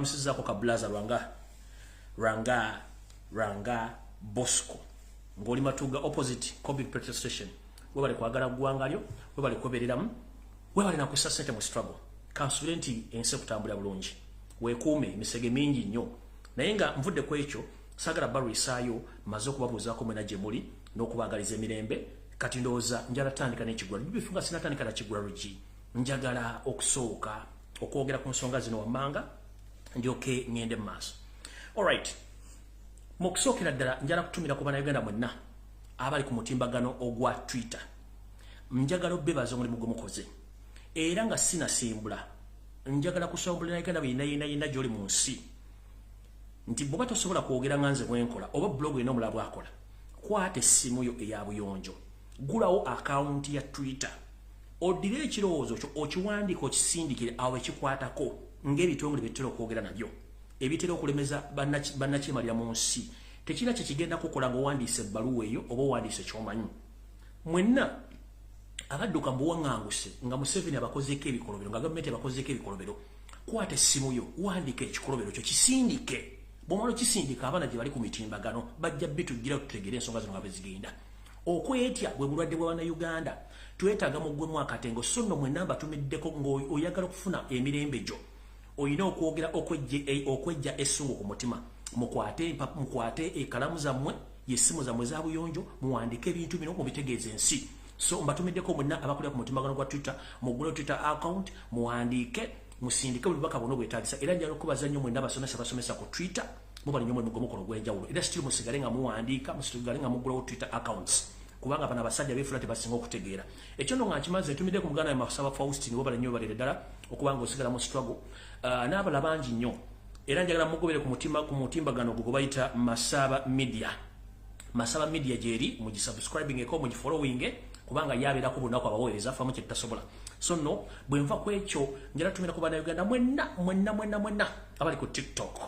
Nkulamusizaako ka blaza Lwanga, Lwanga, Lwanga Bosco, ng'oli Matuga opposite Kobe petrol station. Webale kwagala ggwanga lyo, webale kwebereramu, webale nakussa ssente mu struggle. Kansubire nti ensi ekutambulira bulungi. Weekuume emisege mingi nnyo. Naye nga nvudde ku ekyo, saagala balwisaayo. Maze okubabuuzaako mwena gye muli n'okubaagaliza emirembe. Kati ndowooza njala tandika n'ekigula bibifu. Nga sinatandika na kigula lugi, njagala okusooka okwogera ku nsonga zino wammanga, ndyoke ŋŋende mu maaso. Alright, mu kusookera ddala njala kutumira ku Bannayuganda mwenna abali ku mutimbagano ogwa Twitter. Njagala obbebaza omulimu gwe mukoze, era nga sinasimbula njagala kusombula Uganda yenna yenna yenna gy'oli mu nsi nti bw'oba tosobola kwogera nga nze bwenkola oba blog yina omulala bwakola, kwata essimu yo eya buyonjo, gulawo akawunti ya Twitter, oddire ekirowoozo kyo okiwandiika, okisindikire awo ekikwatako ng'ebitongole byetutera okwogera nabyo ebitera okulemeza bannakyemalira mu nsi. Tekirina kyekigenda kukola ng'owandiisa ebbaluwa eyo oba owandiise kyomanyi. Mwenna abadduka mbuwaŋŋanguse nga Museveni abakozeeko ebikolobero, nga gavumenti abakozeeko ebikolobero, kwata essimu yo, wandiika ekikolobero kyo, kisindike. Bw'omala okisindika, abaana gye bali ku mitimbagano bajja bitujjira tutegere ensonga zino nga bwe zigenda. Okwetya bwe bulwadde bwa Bannayuganda. Twetaaga muggwemu akatengo. So nno mwenna mbatumiddeko, ng'oyagala okufuna emirembe gyo, olina okwogera okwejja essungu ku mutima. Mukwate ekalamu zammwe, yessimu zammwe za buyonjo, muwandike ebintu bino, mubitegeeza ensi. So mbatumiddeko mwenna abakulira ku mutimbagano gwa Twitter, muggule Twitter account, muwandiike, musindike buli bubaka bwonna obwetaagisa. Era njala okubaza nnyo mwenna abasomesa basomesa ku Twitter. Mubali nnyo omulimu gw'omukola ogw'enjawulo, era still musigale nga muwandiika, musigale nga muggulawo Twitter accounts, kubanga bano abasajja beefula tebasinga okutegeera. Ekyo nno nga nkimaze, ntumidde ku muganda we Masaba Faustin. Webale nnyo, webalire ddala okubanga osigala mu struggle n'abala bangi nnyo. Era njagala mugobere ku mutima ku mutimbagano gwe bayita Masaba Media. Masaba Media gyeri, mugisubscribing eko, mugifollowing, kubanga yabeerako buli lunaku abaweereza famu kye tutasobola. So nno bwe nva ku ekyo, njala tumira ku Bannayuganda mwenna mwenna mwenna mwenna abali ku TikTok.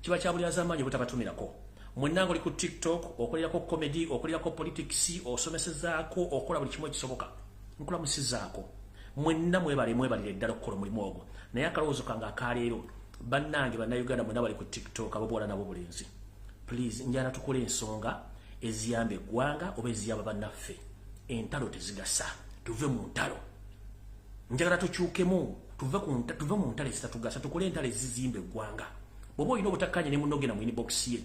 Kiba kya bulyazaamaanyi obutabatumirako. Mwenna nga oli ku TikTok, okolerako comedy, okolerako politics, osomesezaako, okola buli kimu ekisoboka, nkulamusizaako mwenna. Mwebale, mwebalire ddala okukola omulimu ogwo. Naye akalowoozo kange akaleero, bannange Bannayuganda mwenna bali ku TikTok, ababuwala nabo bulenzi, please, njala tukole ensonga eziyamba eggwanga oba eziyamba bannaffe. Entalo tezigasa, tuve mu ntalo. Njagala tukyukemu, tuve mu ntalo ezitatugasa, tukole entalo ezizimba eggwanga. Bw'oba olina obutakkanya ne munno, genda mu inbox ye.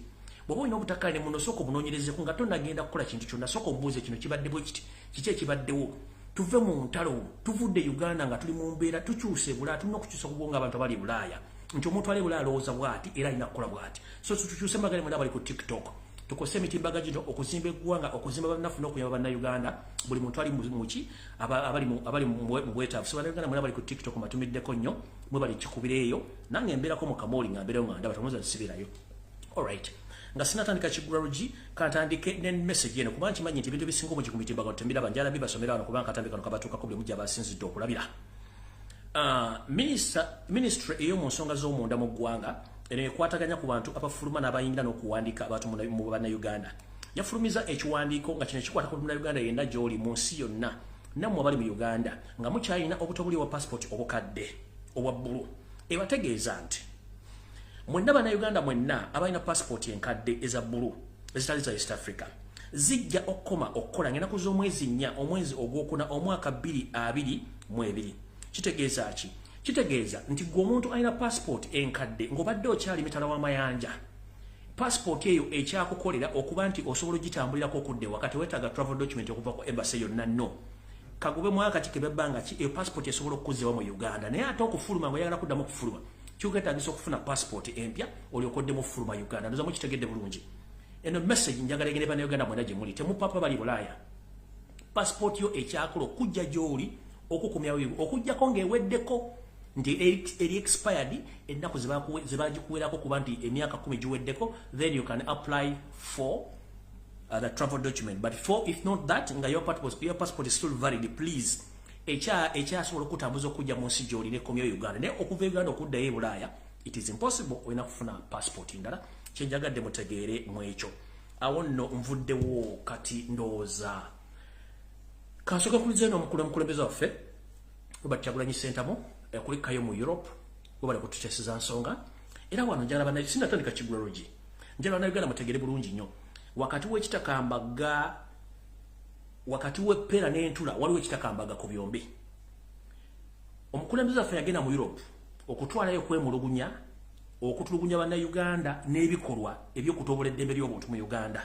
Bw'oba olina obutakkanya ne munno, sooka obunoonyerezeko nga tonnagenda kukola kintu kyonna. Sooka obuuze, kino kibadde bwe kiti, kiki ekibaddewo? Tuve mu ntalo. Tuvudde Uganda nga tuli mu mbeera, tukyuse Bulaaya. Tulina okukyusa ku bwongo abantu abali e Bulaaya, nti omuntu ali e Bulaaya alowooza bw'ati era alina kukola bw'ati. So tukyuse magale. Mwena abali ku TikTok, tukose emitimbaga gino okuzimba eggwanga, okuzimba bannaffe n'okuyamba Bannayuganda, buli muntu ali muki abali mu bwetaavu. So Bannayuganda mwena abali ku TikTok, mbatumiddeko nnyo, mwebali kikubira eyo. Nange embeerako mu kamooli nga mbeerayo nga ndaba tomuza nsibirayo. Alright, nga sinatandika kigula lugi, kantandike ne message eno, kuba nkimanyi nti ebintu ebisinga obungi ku mitimbagano tembiraba. Njala bibasomera wano, kubanga katambi kano kabatuukako buli mujja abasinzidde okulabira. Ministry ey'omu nsonga z'omunda mu ggwanga, eno ekwataganya ku bantu abafuluma n'abayingira n'okuwandiika abantu mu Bannayuganda, yafulumiza ekiwandiiko nga kino kikwata ku Munnayuganda yenna gy'oli mu nsi yonna. Nammwe abali mu Uganda nga mukyalina obutobuli bwa passport obukadde obwa bbulu, ebategeeza nti mwenna Bannayuganda mwenna abalina passport enkadde eza bbulu ezitali za East Africa, zijja okukoma okukola ng'ennaku z'omwezi 4, omwezi ogwokuna, omwaka 2022. Kitegeeza ki? Kitegeeza nti gwe omuntu alina passport enkadde ng'obadde okyali mitala w'amayanja, passport eyo ekyakukolera okuba nti osobola ogitambulirako okudda ewaka. Teweetaaga travel document okuva ku embassy yonna. No kagube mwaka kikebe ebbanga ki, eyo passport esobola okukuzibwa mu Uganda. Naye ate okufuluma, ng'oyagala kuddamu okufuluma, kyukwetagisa okufuna passport empya olyoke oddemu okufuluma Uganda. Ndoza mukitegedde bulungi. Eno message njagala egende Bannayuganda mwena gye muli. Temupapa bali Bulaaya, passport yo ekyakola okujja gy'oli okukumyawo, okujjako ng'eweddeko nti eri expired, ennaku zebagikuwerako kuba nti emyaka 10 giweddeko, then you can apply for the travel document. But for if not that, nga your passport is still valid, please, ekyasobola okutambuza okujja mu nsi gy'oli nekomyawo Uganda. Naye okuva Uganda okuddayo e Bulaaya, it is impossible, olina kufuna passport ndala. Kyenjagadde mutegeere mu ekyo. Awo nno nvuddewo. Kati ndowooza kansooka nkulize eno omukulu, omukulembeze waffe Robert Kyagulanyi Ssentamu, kulikayo mu Europe. Webale kututeeseza nsonga. Era wano njagala banna sinatandika kigulalogi, njagala bannayuganda mutegere bulungi nnyo. Wakati w'ekitakambaga, wakati w'eppeera n'entula, waliwo ekitakambaga ku byombi. Omukulembeze waffe yagenda mu Europe okutwalayo okwemulugunya, okutulugunya bannayuganda n'ebikolwa ebyokutobola eddembe ly'obuntu mu Uganda.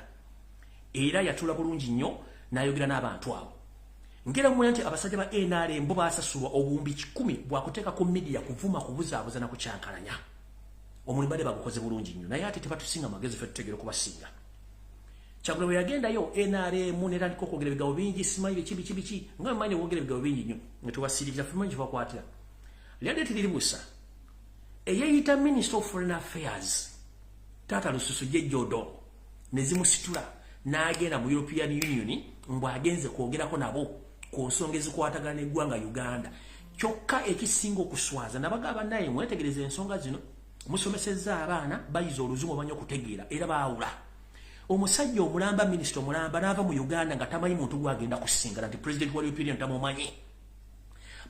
Era yatula bulungi nnyo n'ayogera n'abantu abo. Ngera mmwe nti abasajja ba NRM bo basasulwa obuwumbi 100 bwakuteeka ku media kuvuma, kubuzaabuza na kukyankalanya. Omulimu badde bagukoze bulungi nnyo, naye ate tebatusinga magezi, ffe tutegeera okubasinga. Kyagulanyi bwe yagendayo, NRM netandika okwogera ebigambo bingi, simanyi biki biki biki, nga mmanyi boogera ebigambo bingi nnyo nga tubasirikira, ffe manyi kyebakwatira. Lyadde teriribusa eyeeyita Minister of Foreign Affairs, Taata Lususu Jeje Odongo, ne zimusitula n'agenda mu European Union mbw'agenze kwogerako nabo ku nsonga ezikwatagana n'eggwanga Uganda. Kyokka ekisinga okuswaza, nabagamba naye mwetegereza ensonga zino, musomesezza abaana bayiza oluzungu, bamanyi okutegeera era baawula. Omusajja omulamba, minisita omulamba, n'ava mu Uganda nga tamanyi muntu gwagenda kusingana, nti president wa European tamumanyi.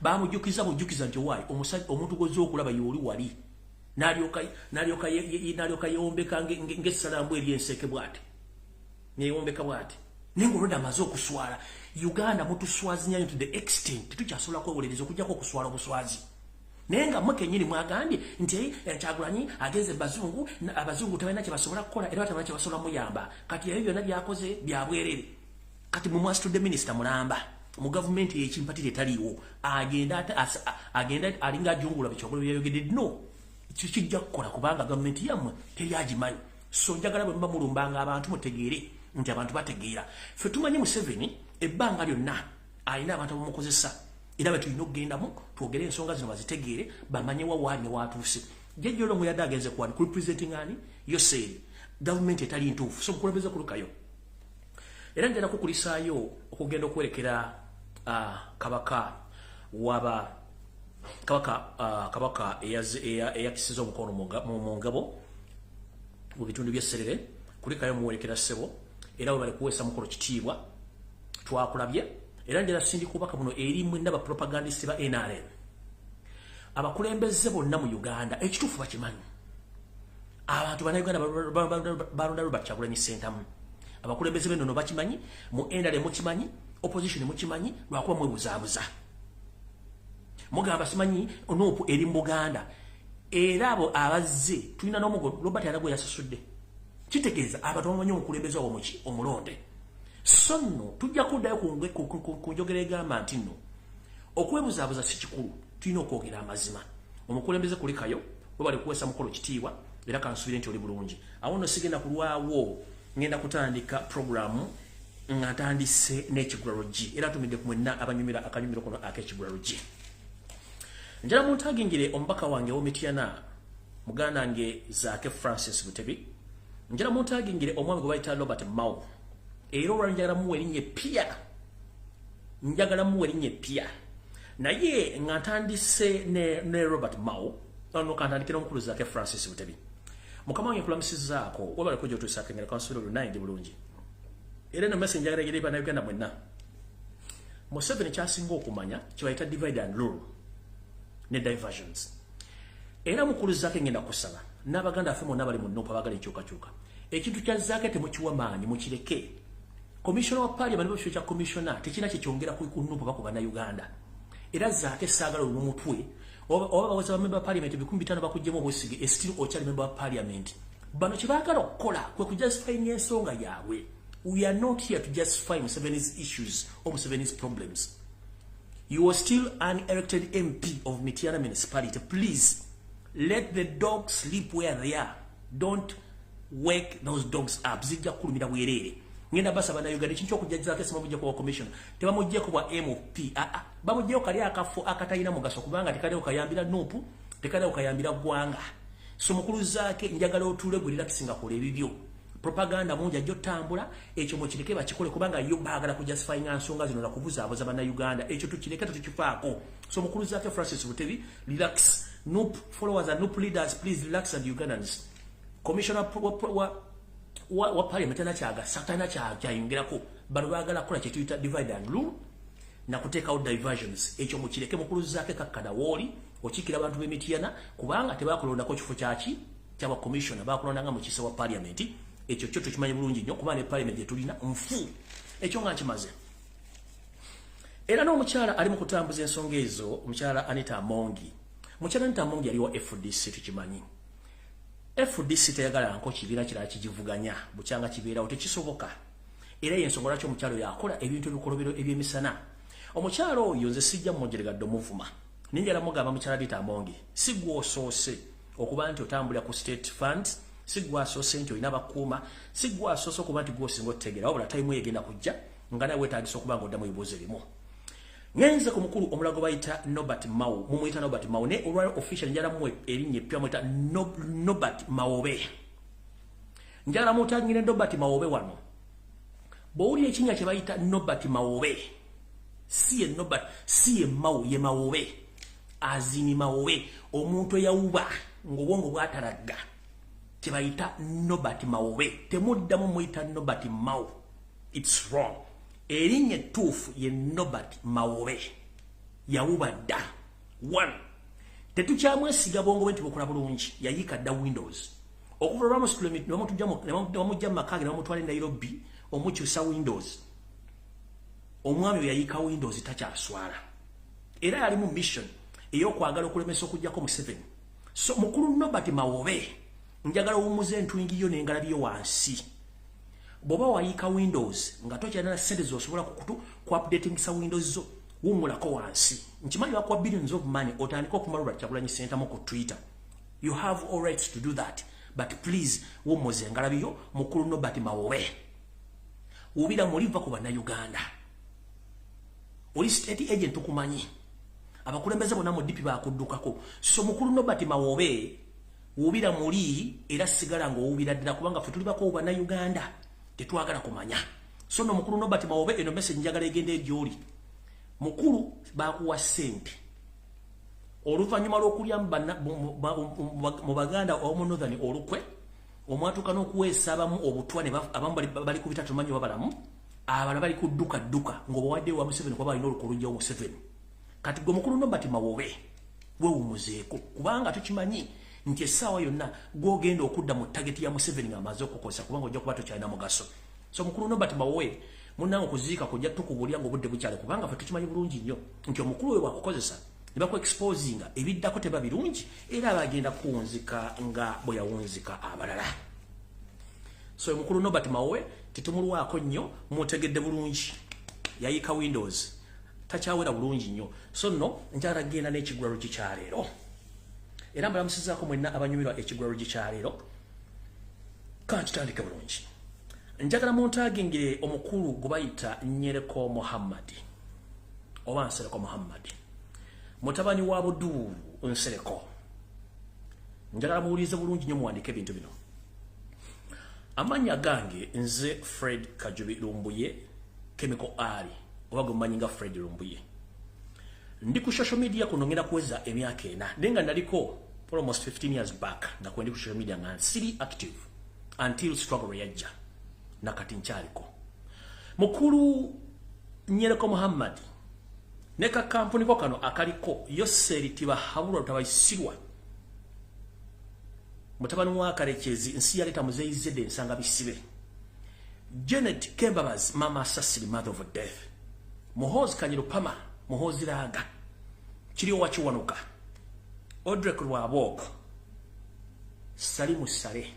Bamujjukiza bujjukiza nti waayi omusajja omuntu gw'ozza okulaba y'oli wali, n'alyoka yewombeka ng'essalambu ery'enseeke bw'ati, neyewombeka bw'ati, naye ng'olwedde amaze okuswala. Uganda mutuswazinya to the extent tetukyasobola kwewolereza okujjako okuswala obuswazi. Naye nga mmwe kennyini mwagambye nti Kyagulanyi agenze bazungu, abazungu tebalina kye basobola kukola era tebalina kye basobola muyamba. Kati ebyo byonna byakoze bya bwerere. Kati mwe mwasitudde minisita mulamba mu gavumenti ey'ekimpatire etaliiwo, agenda agenda alinga ajungula bikyogolo byayogedde. No kijja kukola kubanga gavumenti yammwe teryagimanyi. So njagala bwe muba mulumbanga abantu mutegeere nti abantu bategeera. Ffe tumanyi Museveni ebbanga lyonna alina abantu abamukozesa, era bwe tulina okugendamu twogere ensonga zino bazitegeere, bamanye wa waali ne watuuse. Jjajja Odongo yadde agenze kwani ku representing ani? Yoseeri gavumenti etali ntuufu. So mukulembeze kulukayo, era njala kukulisaayo okugenda okwerekera kabaka waba kabaka eyakisiza omukono mu ngabo mu bitundu by'Esserere. Kulikayo muwerekera ssebo, era we bali kuweesa mukolo kitiibwa, twakulabye. Era njala sindika obubaka buno eri mwenna ba propagandist ba NRM, abakulembeze bonna mu Uganda. Ekituufu bakimanyi abantu bannayuganda balonda Robert Kyagulanyi Ssentamu. Abakulembeze b'ennono bakimanyi, mu NRM mukimanyi, opposition mukimanyi, lwakuba mwebuzaabuza mugamba simanyi NUP eri mu Buganda. Era abo abazze tulina n'omugo Robert alina gwe yasasudde, kitegeeza abantu bamanyi omukulembeze wabwe muki omulonde. So nno tujja kuddayo ku njogera egamba nti nno okwebuzaabuza si kikulu, tulina okwogera amazima. Omukulembeze kulikayo, webale kuweesa mukolo kitiibwa, era kansuubire nti oli bulungi. Awo nno sigenda kulwawo, ngenda kutandika programu nga ntandise n'ekigulalo g, era ntumidde ku mwenna abanyumira akanyumiro kono ak'ekigulalo g. Njala muntagingire omubaka wange w'Omityana, muganda wange Zaake Francis Butebi. Njala muntagingire omwami gwe bayita Robert Mao. Era olwali njagala muwa erinnya epya, njagala muwa erinnya epya, naye nga ntandise ne Robert Mao. Ono kantandikira omukulu Zaake Francis Butebi. Mukama wange, nkulamusizaako, webale kujja otuusaako engeri, kansuubira olunaye ndi bulungi. Era eno message njagala egere bannayuganda mwenna. Museveni kyasinga okumanya kyebayita divide and rule ne diversions. Era mukulu Zaake, ngenda kusaba n'abaganda affe mwonna bali mu NUP abagala enkyukakyuka, ekintu kya Zaake temukiwa maanyi, mukireke. Commissioner wa parliament bwe kya commissioner tekirina kyekyongera ku NUP baku bannayuganda. Era Zaake, saagala olumutwe oba baweza ba member parliament 5000 bakuggyemu obwesige, still okyali member wa parliament. Bano kye baagala okukola kwe kujustifying ensonga yaabwe. We are not here to justify Museveni's issues or Museveni's problems. You are still an elected MP of Mityana Municipality. Please let the dogs sleep where they are. Don't wake those dogs up, zijja kukulumira bwereere. Ngenda basaba na Uganda, ekintu okujjazaako esima mujja kuwa commission, tebamuggyeko bwa MP, aa, bamuggyeko kali akafo akatalina mugaso, kubanga tekaliwo kayambira NUP, tekaliwo kayambira ggwanga. So mukulu Zaake, njagala otuule gwe, relaxinga, kola ebibyo. Propaganda mungi ajja otambula, ekyo mukireke bakikole, kubanga yo baagala kujustifyinga nsonga zino nakubuzaabuza bannayuganda. Ekyo tukireke, tetukifaako. So mukulu Zaake Francis Butebi, relax. NUP followers and NUP leaders, please relax, and Ugandans. Commissioner wa parliament talina kyagasa, talina kyayongerako. Bano baagala kukola kyetuyita divide and rule nakuteekawo diversions. Ekyo mukireke. Mukulu Zaake, kakkana wooli okiikira abantu b'Emityana, kubanga tebakulondako kifo kyaki. Kyaba commissioner bakulondanga mu kisa wa parliament. Ekyo kyo tukimanyi bulungi nnyo kuba ne parliament gye tulina nfu. Ekyo nga nkimaze. Era n'omukyala ali mu kutambuza ensonga ezo, omukyala Anita Amongi. Mukyala Anita Amongi yali wa FDC, tukimanyi. FDC teyagala nko kibiina kirala kigivuganya, bukyanga kibeerawo tekisoboka. Era y'ensonga lwaki omukyala oyo akola ebintu ebikolobero eby'emisana. Omukyala oyo nze sijja mumujeregadde omuvuma. Ninjala mugamba mukyala Anita Amongi, si ggwe osoose okuba nti otambulira ku state funds, si ggwe asoose nti olina bakuuma, si ggwe asoose okuba nti gw'osinga otutegeera, wabula tayimu egenda kujja nga nawe weetaagisa okuba nga oddamu ebibuuzo ebimu. Ngenze ku mukulu omulago bayita Norbert Mao, mumuyita Norbert Mao, ne olwaleero official njala muwe erinnya eppya muyita Norbert Mawobe. Njala mutangire Norbert Mawobe wano. Bw'owulira ekinnya kye bayita Norbert Mawobe, si ye Norbert, si ye Mao, ye Mawobe. Azini Mawobe, omuntu eyawuba ng'obwongo bwatalagga, kye bayita Norbert Mawobe. Temuddamu muyita Norbert Mao. It's wrong. Erinnya ettuufu ye Norbert Mawobe. Yawuba dda. One, tetukyamwesiga bwongo bwe nti bukola bulungi. Yayiika dda Windows. Okuva lwe bamujja mu maka ge ne bamutwala e Nairobi omukyusa Windows. Omwami oyo yayiika Windows takyaswala. Era yali mu mission ey'okwagala okulemesa okuggyako Museveni. So mukulu Norbert Mawobe, njagala owummuze entwingi yo n'engalabi yo wansi. Bw'oba wayiika Windows nga tokyalina ssente z'osobola ku updatingisa Windows zo, wummulako wansi. Nkimanyi bakuwa billions of money otandike okumalula Kyagulanyi Ssentamu ku Twitter. You have all rights to do that, but please wummuza engalabi yo mukulu Norbert Mawobe. Wubira muliva ku bannayuganda. Oli state agent tukumanyi. Abakulembeze bonna mu DP bakuddukako. So mukulu Norbert Mawobe, wubira muli era sigala ng'owubira ddala kubanga ffe tuli bakoowu bannayuganda. Tetwagala kumanya. So no mukulu Norbert Mawobe, eno message njagala egende gy'oli. Mukulu bakuwa ssente. Oluvannyuma lw'okulya mu Baganda omu Northern olukwe, omwatuuka n'okuweesa abamu obutwa ne abamu bali ku bitatu manyi babalamu, abalala bali kudduka dduka ng'obawadde wa Museveni kuba balina olukwe Museveni. Kati gwe mukulu Norbert Mawobe weewummuzeeko kubanga tukimanyi nti essaawa yonna gw'ogenda okudda mu target ya Museveni ng'amaze okukozesa kubanga ojja kuba tokyalina mugaso. So mukulu Norbert Mawobe, munnange okuziika kujja tukubuulira ng'obudde bukyali kubanga ffe tukimanyi bulungi nnyo nti omukulu oyo bw'akukozesa ne baku-exposinga ebiddako teba birungi era abagenda kuwunzika nga bwe yawunzika abalala. So omukulu Norbert Mawobe tetumulwako nnyo, mutegedde bulungi. Yayiika Windows takyawera bulungi nnyo. So nno njagala genda n'ekigulalo kyaleero. Era mbalamusizaako mwenna abanyumirwa ekigulalo kyaleero. Kankitandike bulungi. Njagala muntagingire omukulu gwe bayita Nyereko Muhammad oba Nsereko Muhammad, mutabani wa Buduulu Nsereko. Njagala muwulirize bulungi nnyo muwandiike ebintu bino. Amannya gange nze Fred Kajubi Lumbuye, Chemical Ali, oba gwe mumanyi nga Fred Lumbuye. Ndi ku social media kuno ngenda kuweza emyaka 4, naye nga naliko for almost 15 years back nga kwendi ku social media nga nsiri active until struggle yajja nakati nkyaliko. Mukulu Nyereko Muhammad ne ka kampuni ko kano akaliko Yoseri Tibahabulwa Rutabayisirwa, mutabani wa Karekezi nsi yaleta Muzeeyi Zedde nsanga bisibe, Janet Kembabazi mama Sasili mother of death, Muhoozi Kanyirupama Muhoozi Raga Kiriyo Wakiwanuka, Odrek Rwaboko, Salimu Sale.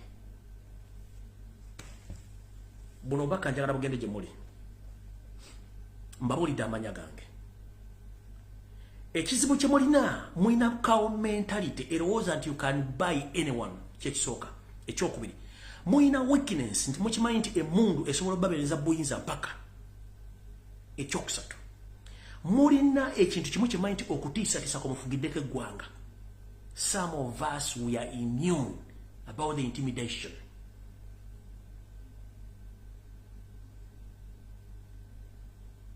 Buno obubaka njagala bugende gye muli. Mbabuulidde amannya gange. Ekizibu kye mulina, mulina cow mentality erowooza nti you can buy anyone, kyekisooka. Ekyokubiri, mulina weakness nti mukimanyi nti emmundu esobola okubabeereza buyinza mpaka. Ekyokusatu, mulina ekintu kimu kimanyi nti okutiisatiisa kumufugiddeko eggwanga. Some of us, we are immune about the intimidation.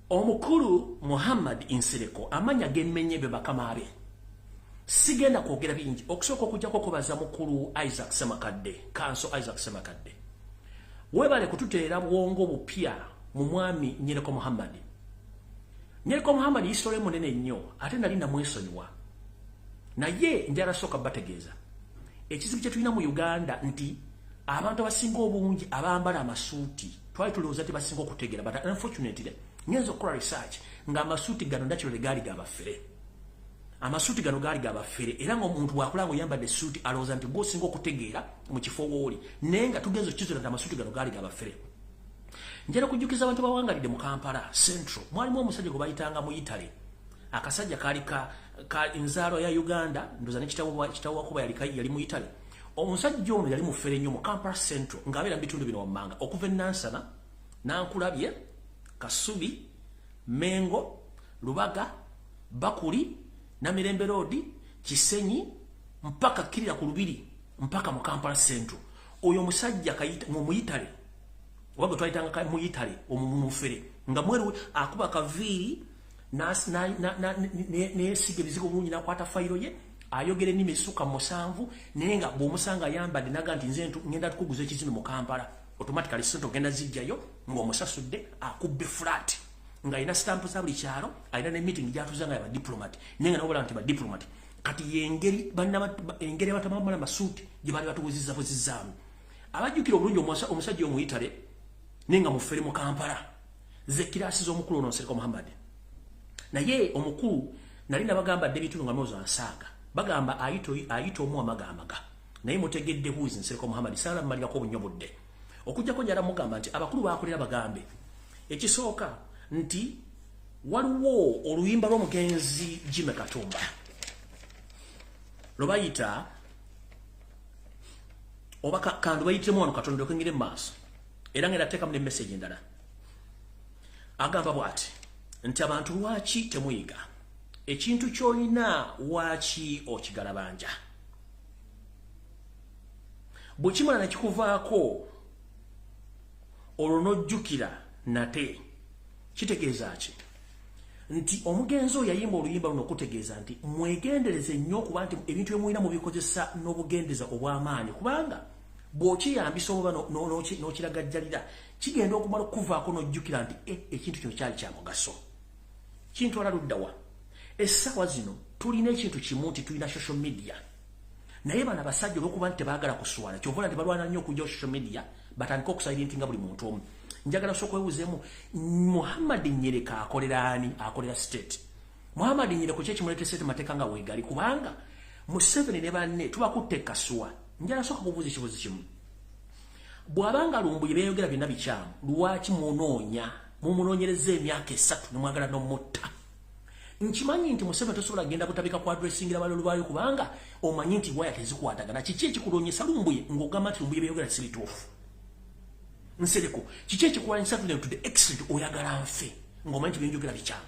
Omukulu Muhammad Nsereko, amanya gemmenye be bakama be. Sigenda kwogera bingi okusooka okujjako okubaza mukulu Isaac Semakadde, Kanso Isaac Semakadde. Weebale kututeera bwongo bupya mu mwami Nyereko Muhammad. Nyereko Muhammad history munene nnyo, ate nali namwesonyiwa. Naye njala sooka bategeeza. Ekizibu kye tulina mu Uganda nti abantu abasinga obungi abambala amasuuti twali tulowooza tebasinga okutegeera, but unfortunately ngenza okukola research nga amasuuti gano naturally gaali gabafere. Amasuuti gano gaali gabafere, era ng'omuntu bw'akola ng'oyambadde essuuti alowooza nti gw'osinga okutegeera mu kifo w'oli, naye nga tugenza okukizula nti amasuuti gano gaali gabafere. Njala kujjukiza abantu bawangalidde mu Kampala Central, mwalimu omusajja gwe bayitanga mu Italy. Akasajja kaali ka nzaalo ya Uganda, ndoza ne kitabo wakuba yali mu Italy. Omusajja ono yali mufere nnyo mu Kampala Central, ng'abeera mu bitundu bino wammanga, okuva e Nansana, Nankulabye, Kasubi, Mengo, Lubaga, Bakuli, Namirembe Road, Kisenyi, mpaka kirira ku Lubiri, mpaka mu Kampala Central. Oyo omusajja mu Italy, oba gwe twayitanga mu Italy, omufere, nga mweru, akuba kaviiri, neyesiga ebizigo bulungi, nakwata fayiro ye, ayogera ennimi ezisukka 7, naye nga bw'omusanga ayambadde naga nti nze ngenda tukuguza ekizimbe mu Kampala, automatically sente ogenda zijjayo ng'omusasudde, akubbe flat, ng'alina sitampu za buli kyalo, alina ne meeting gy'atuuza nga yaba diplomat, naye nga nabola nti ba diplomat. Kati yengeri engeri abatamambala masuuti gye baali batubuziza buzizaamu. Abajjukira obulungi omusajja omuyitale, naye nga mufere mu Kampala, ze kiraasi z'omukulu ono Nsereko Muhammad. Naye omukulu nali nabagamba dde ebitundu nga mwozo ansaaga, bagamba ayita omu amagamaga, naye mutegedde huizi Nsereko Muhammad. Saala mmalirako obunnyo budde okujjako njala mugamba nti abakulu bakolera bagambe ekisooka nti waliwo oluyimba lw'omugenzi Jimmy Katumba lwebayita oba kandu bayitemu wano Katonda okengere mu maaso, era ngenda teekamu ne message endala. Agamba bw'ati nti abantu lwaki temuyiga ekintu ky'olina, waaki okigalabanja, bwe kimala ne kikuvaako olwo n'ojjukira nate. Kitegeeza ki? Nti omugenzi oyo yayimba oluyimba luno okutegeeza nti mwegendereze nnyo okuba nti ebintu bye mulina mubikozesa n'obugendeza obw'amaanyi, kubanga bw'okiyambisa oba n'okiragajjalira kigenda okumala okukuvaako n'ojjukira nti ekintu kino kyali kya mugaso. Kintwala luddawa? Essaawa zino tulina ekintu kimu nti tulina social media, naye bano abasajja olw'okuba nti tebaagala kuswala, kyova nti balwana nnyo okujjawo social media, batandike okusilentinga buli muntu omu. Njagala sooka weebuzeemu, Muhammad Nyereka akolera ani? Akolera state. Muhammad Nyereko ki ekimuleeta state mateeka nga weegali? Kubanga Museveni ne banne tubakutte kasuwa. Njagala sooka kubuuza ekibuuzo kimu: bw'abanga Lumbuye beeyogera byonna bikyamu, lwaki munoonya mumunoonyereza emyaka 3 ne mwagala n'omutta? Nkimanyi nti Museveni tosobola genda butabika ku addressingira balolo baayo, kubanga omanyi nti waya tezikwatagana. Kiki ekikuloonyesa Lumbuye ng'ogamba nti Lumbuye beeyogera si bituufu? Nsereko, kiki ekikulwanyisa to the extent oyagala nfe ng'omanyi nti byenjogera bikyamu?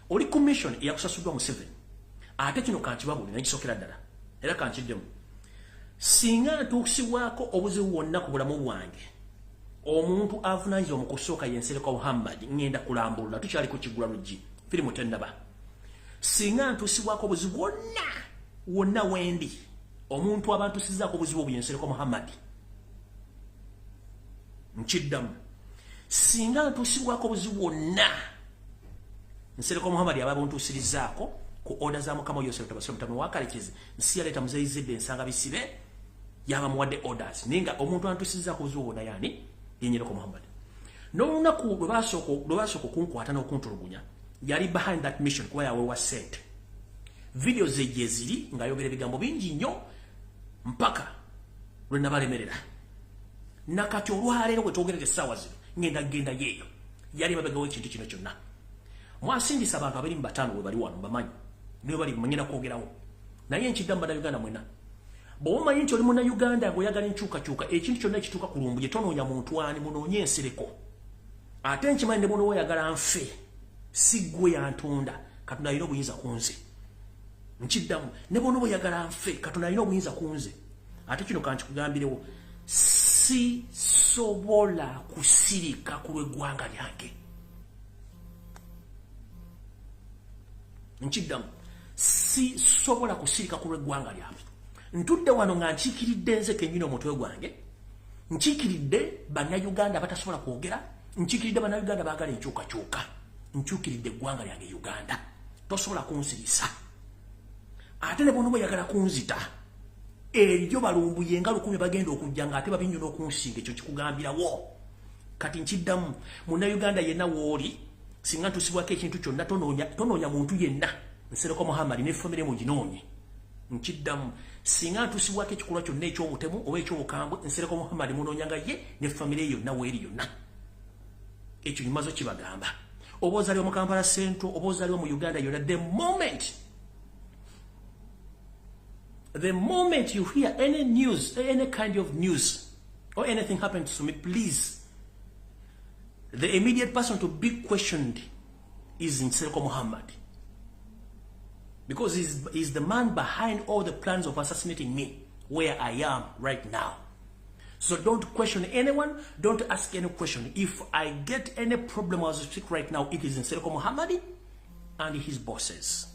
Oli ku mission eyakusasuddwa Museveni. Ate kino kankibabuli nakisookera ddala era kankiddemu: singa ntuusibwako obuzibu bwonna ku bulamu bwange, omuntu avunaanyizibwa mu kusooka ye Nsereko Muhammad. Ŋŋenda kulambulula, tukyali ku kigula luggi, firimu tennaba. Singa ntuusibwako obuzibu bwonna wonna wendi, omuntu abantuusizzaako obuzibu obwo ye Nsereko Muhammad. Nkiddamu: singa ntuusibwako obuzibu bwonna, Nsereko Muhammad aba buntuusirizaako ku order za mukama Yosef Tabasiro mutami wa Kalekezi nsi yaleeta Muzeyi ensanga bisibe, yaba muwadde orders. Naye nga omuntu antuusizzaako obuzibu bwonna yaani? Ye Nsereko Muhammad. N'olunaku lwe basooka okunkwata n'okuntulugunya, yali behind that mission, kuba yaweebwa sente. Video ze gye ziri ng'ayogera ebigambo bingi nnyo mpaka lwe nabalemerera. Nakati olwaleero bwe twogerera essaawa zino ngenda genda yeeyo yali mabegawo ekintu kino kyonna. Mwasindisa abantu 25 we bali wano, bamanyi niwe bali, manyina kwogerawo. Naye nkiddamu, Bannayuganda mwena, bw'omanyi nti oli Munnayuganda ng'oyagala enkyukakyuka, ekintu kyonna ekituuka ku Lumbuye, tonoonya muntu ani, munoonye Ensereko. Ate nkimanyi ne bonoba oyagala nfe, si ggwe yantunda, Katonda alina obuyinza ku nze. Nkiddamu, ne bonoba oyagala nfe, Katonda alina obuyinza ku nze. Ate kino kankikugambirewo: si sobola kusirika ku lw'eggwanga lyange. Nkiddamu, si sobola kusirika ku lw'eggwanga lyange. Ntudde wano nga nkiikiridde nze kennyini omutwe gwange, nkiikiridde Bannayuganda abatasobola kwogera, nkiikiridde Bannayuganda baagala enkyukakyuka, nkyukiridde eggwanga lyange Uganda. Tosobola kunsirisa. Ate ne bonoba oyagala kunzita, Eriyo balumbuye nga 1000 bagenda okujja nga ate babinyo n'okunsinga. Ekyo kikugambirawo. Kati nkiddamu, munnayuganda yenna w'oli, singa ntusibwako ekintu kyonna, tonoonya muntu yenna. Nsereko Muhammad ne famire muginoonye. Nkiddamu, singa ntusibwako ekikolwa kyonna eky'obutemu oba eky'obukambwe, Nsereko Muhammad munoonyanga ye ne famire yonna weeri yonna. Ekyo nyimazo kibagamba. Oba ozaliwa mu Kampala Central, oba ozaliwa mu Uganda yonna, the moment you hear any news, any kind of news, or anything happens to me, please, the immediate person to be questioned is Nsereko Muhammad. Because he's the man behind all the plans of assassinating me where I am right now. So don't question anyone, don't ask any question. If I get any problem as I speak right now, it is Nsereko Muhammad and his bosses.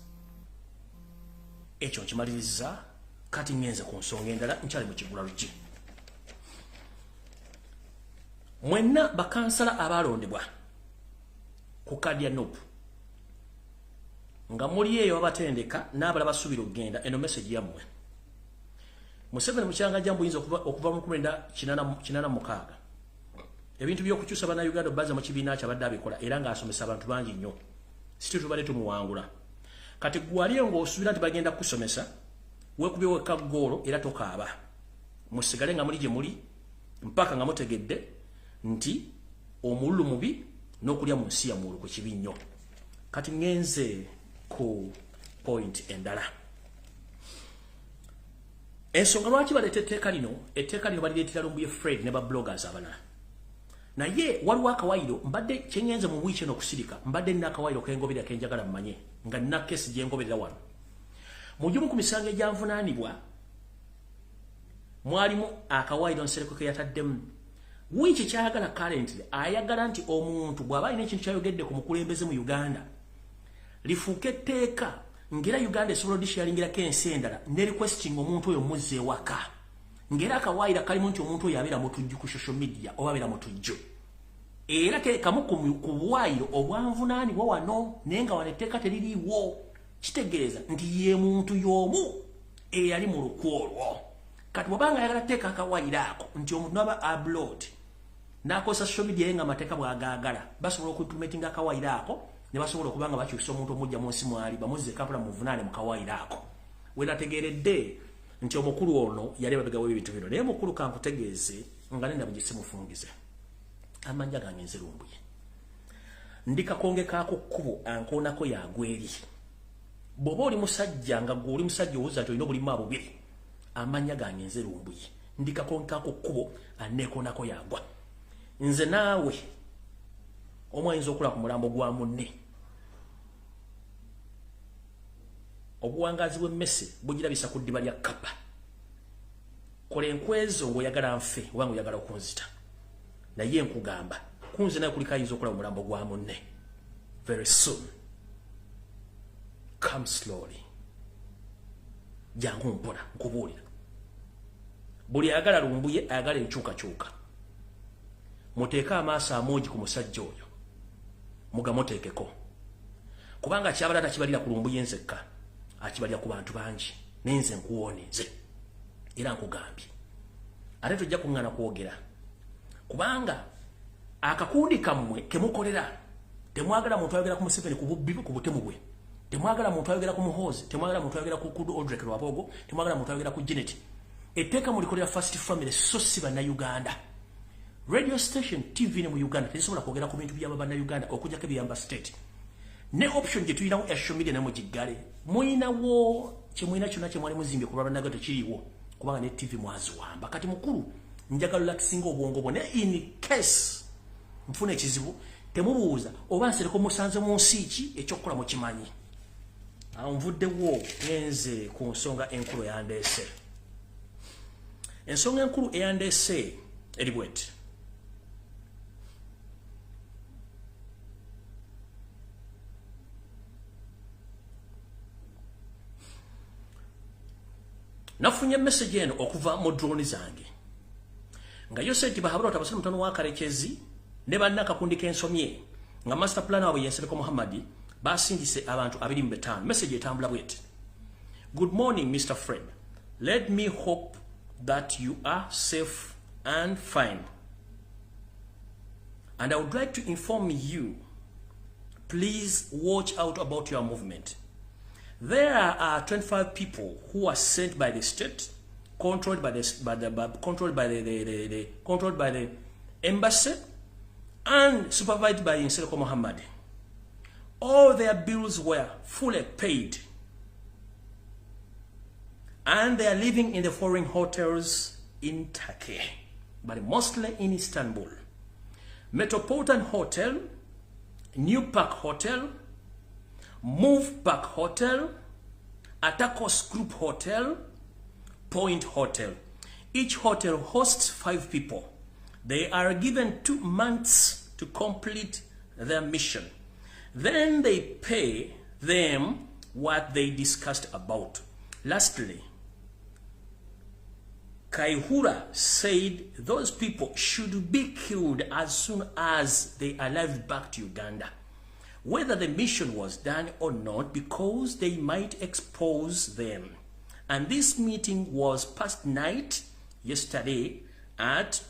Ekyo nkimaliriza. Kati ngenze ku nsonga endala nkyali mu kigula luggi. Mwenna bakansala abalondebwa ku kadi ya NUP nga muli eyo babatendeka n'abalala basuubira okugenda, eno message yammwe. Museveni mukyanga jambo yinza okuva mu 1986. Ebintu by'okukyusa bannayuganda bazza mu kibiina kyabadde abikola era ng'asomesa abantu bangi nnyo. Si tubadde tumuwangula. Kati gwaliyo ng'osuubira nti bagenda kusomesa, weekubye wekka ggoolo era tokaaba. Musigale nga muli gye muli mpaka nga mutegedde nti omululu mubi n'okulya mu nsi yammwe olwo kibi nnyo. Kati ngenze ku point endala. Ensonga lwaki baleeta etteeka lino, etteeka lino balireetera Lumbuye Fred ne ba bloggers abalala. Naye waliwo akawayiro, mbadde kyengenze mu wiiki eno okusirika, mbadde nina akawayiro kengoberera kenjagala mmanye, nga nina kesi gye ngoberera wano. Mu gimu ku misango egyanvunaanibwa mwalimu akawayiro Nsereko ke yataddemu. Wiiki kyayagala currently, ayagala nti omuntu bw'aba alina ekintu kyayogedde ku mukulembeze mu Uganda, lifuuke etteeka ngera Uganda esobola odishalingirako ensi endala ne requesting omuntu oyo muzze ewaka. Ngera akawaayiro kalimu nti omuntu oyo abeera mutujju ku social media oba abeera mutujju. Era ke kamu ku buwaayiro obwanvunaanibwa wano, naye nga wano etteeka teririiwo. Kitegeeza nti ye muntu y'omu eyali mu lukwo olwo. Kati bw'abanga ayagala tteeka akawaayiro ako nti omuntu n'aba upload n'akozesa social media ye nga amateeka bw'agaagala, basobola okuimplementinga akawaayiro ako ne basobola okuba nga bakyusa omuntu omujja mu nsi mwali bamuzze Kampala muvunaane mu kawaayiro ako. We nategeeredde nti omukulu ono yali ababega w'ebintu bino. Naye mukulu kankutegeeze nga nenda bugise mufungize. Amanja gange nze Lumbuye. Ndi kakonge kaako kkubo ankoonako yagwa eri. Bw'oba oli musajja nga gwe oli musajja owuza nti olina obulima bubiri, amanya gange nze Lumbuye. Ndi kakonge kaako kkubo aneekoonako yagwa. Nze naawe omu ayinza okula ku mulambo gwa munne. Obuwangaazi bw'emmese bugirabisa ku ddiba lya kkapa. Kola enkwezo ng'oyagala nfe oba ng'oyagala okunzita. Naye nkugamba kunze naye kuliko ayinza okulaba omulambo gwa munne. Very soon. Come slowly. Jangu mpola nkubuulira. Buli ayagala Lumbuye ayagala enkyukakyuka. Muteeke amaaso amoogi ku musajja oyo. Mugamuteekeko. Kubanga kyabala takibalira ku Lumbuye nzekka, akibalira ku bantu bangi. Naye nze nkuwooneze. Era nkugambye. Ate tojja kuŋŋaana kwogera. Kubanga akakundi kammwe kemukolera, temwagala muntu ayogera ku Museveni ku bubbi ku butemu bwe. Temwagala muntu ayogera ku Muhoozi, temwagala muntu ayogera ku Kudu Odrek Rwabogo, temwagala muntu ayogera ku Janet. Etteeka mulikolera first family so si bannayuganda. Radio station, TV ne mu Uganda tezisobola kwogera ku bintu byaba bannayuganda okuggyako ebiyamba state. Ne option gye tulinawo ya social media namwe giggale. Muyinawo kye mulina kyonna kye mwali muzimbye ku lwa bannayuganda tekiriiwo kubanga ne TV mwaziwamba. Kati mukulu njagala relaxinga obwongo bwo, naye in case nfuna ekizibu temubuuza oba Nsereko musanze mu nsi ki, ekyokukola mukimanyi. Awo nvuddewo ngenze ku nsonga enkulu eyandeese. Ensonga enkulu eyandeese eri bweti. Nafunye message eno okuva mu drone zange nga yose nti bahabura tabasira mutano wa Karekezi ne banna akakundi k'ensomye nga master plan waabwe ye Nsereko Muhammad basindise abantu 25. Message etambula bweti: Good morning, Mr. Fred. Let me hope that you are safe and fine. And I would like to inform you, please watch out about your movement. There are 25 people who are sent by the state, controlled by the, by the by, controlled by the controlled by the embassy, and supervised by Nsereko Muhammad. All their bills were fully paid, and they are living in the foreign hotels in Turkey, but mostly in Istanbul. Metropolitan Hotel, New Park Hotel, Move Park Hotel, Atakos Group Hotel, Point Hotel. Each hotel hosts 5 people. They are given 2 months to complete their mission. Then they pay them what they discussed about. Lastly, Kaihura said those people should be killed as soon as they arrived back to Uganda, whether the mission was done or not, because they might expose them. And this meeting was past night yesterday at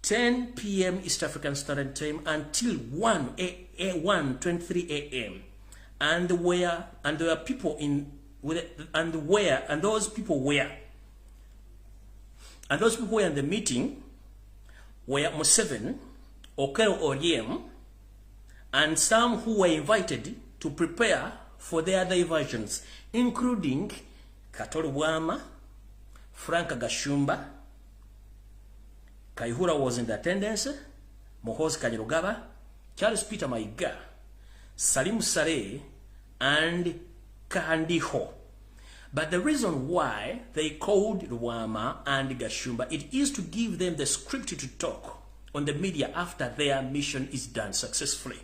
10 p.m. East African Standard Time until 1:23 a.m. And where and there were people in with and where and those people were and those people were in the meeting were Museveni, Okello Oryem, and some who were invited to prepare for their diversions, including Kato Lubwama, Frank Gashumba, Kaihura was in the attendance, Muhoozi Kainerugaba, Charles Peter Mayiga, Salim Saleh, and Kandiho. But the reason why they called Lubwama and Gashumba, it is to give them the script to talk on the media after their mission is done successfully.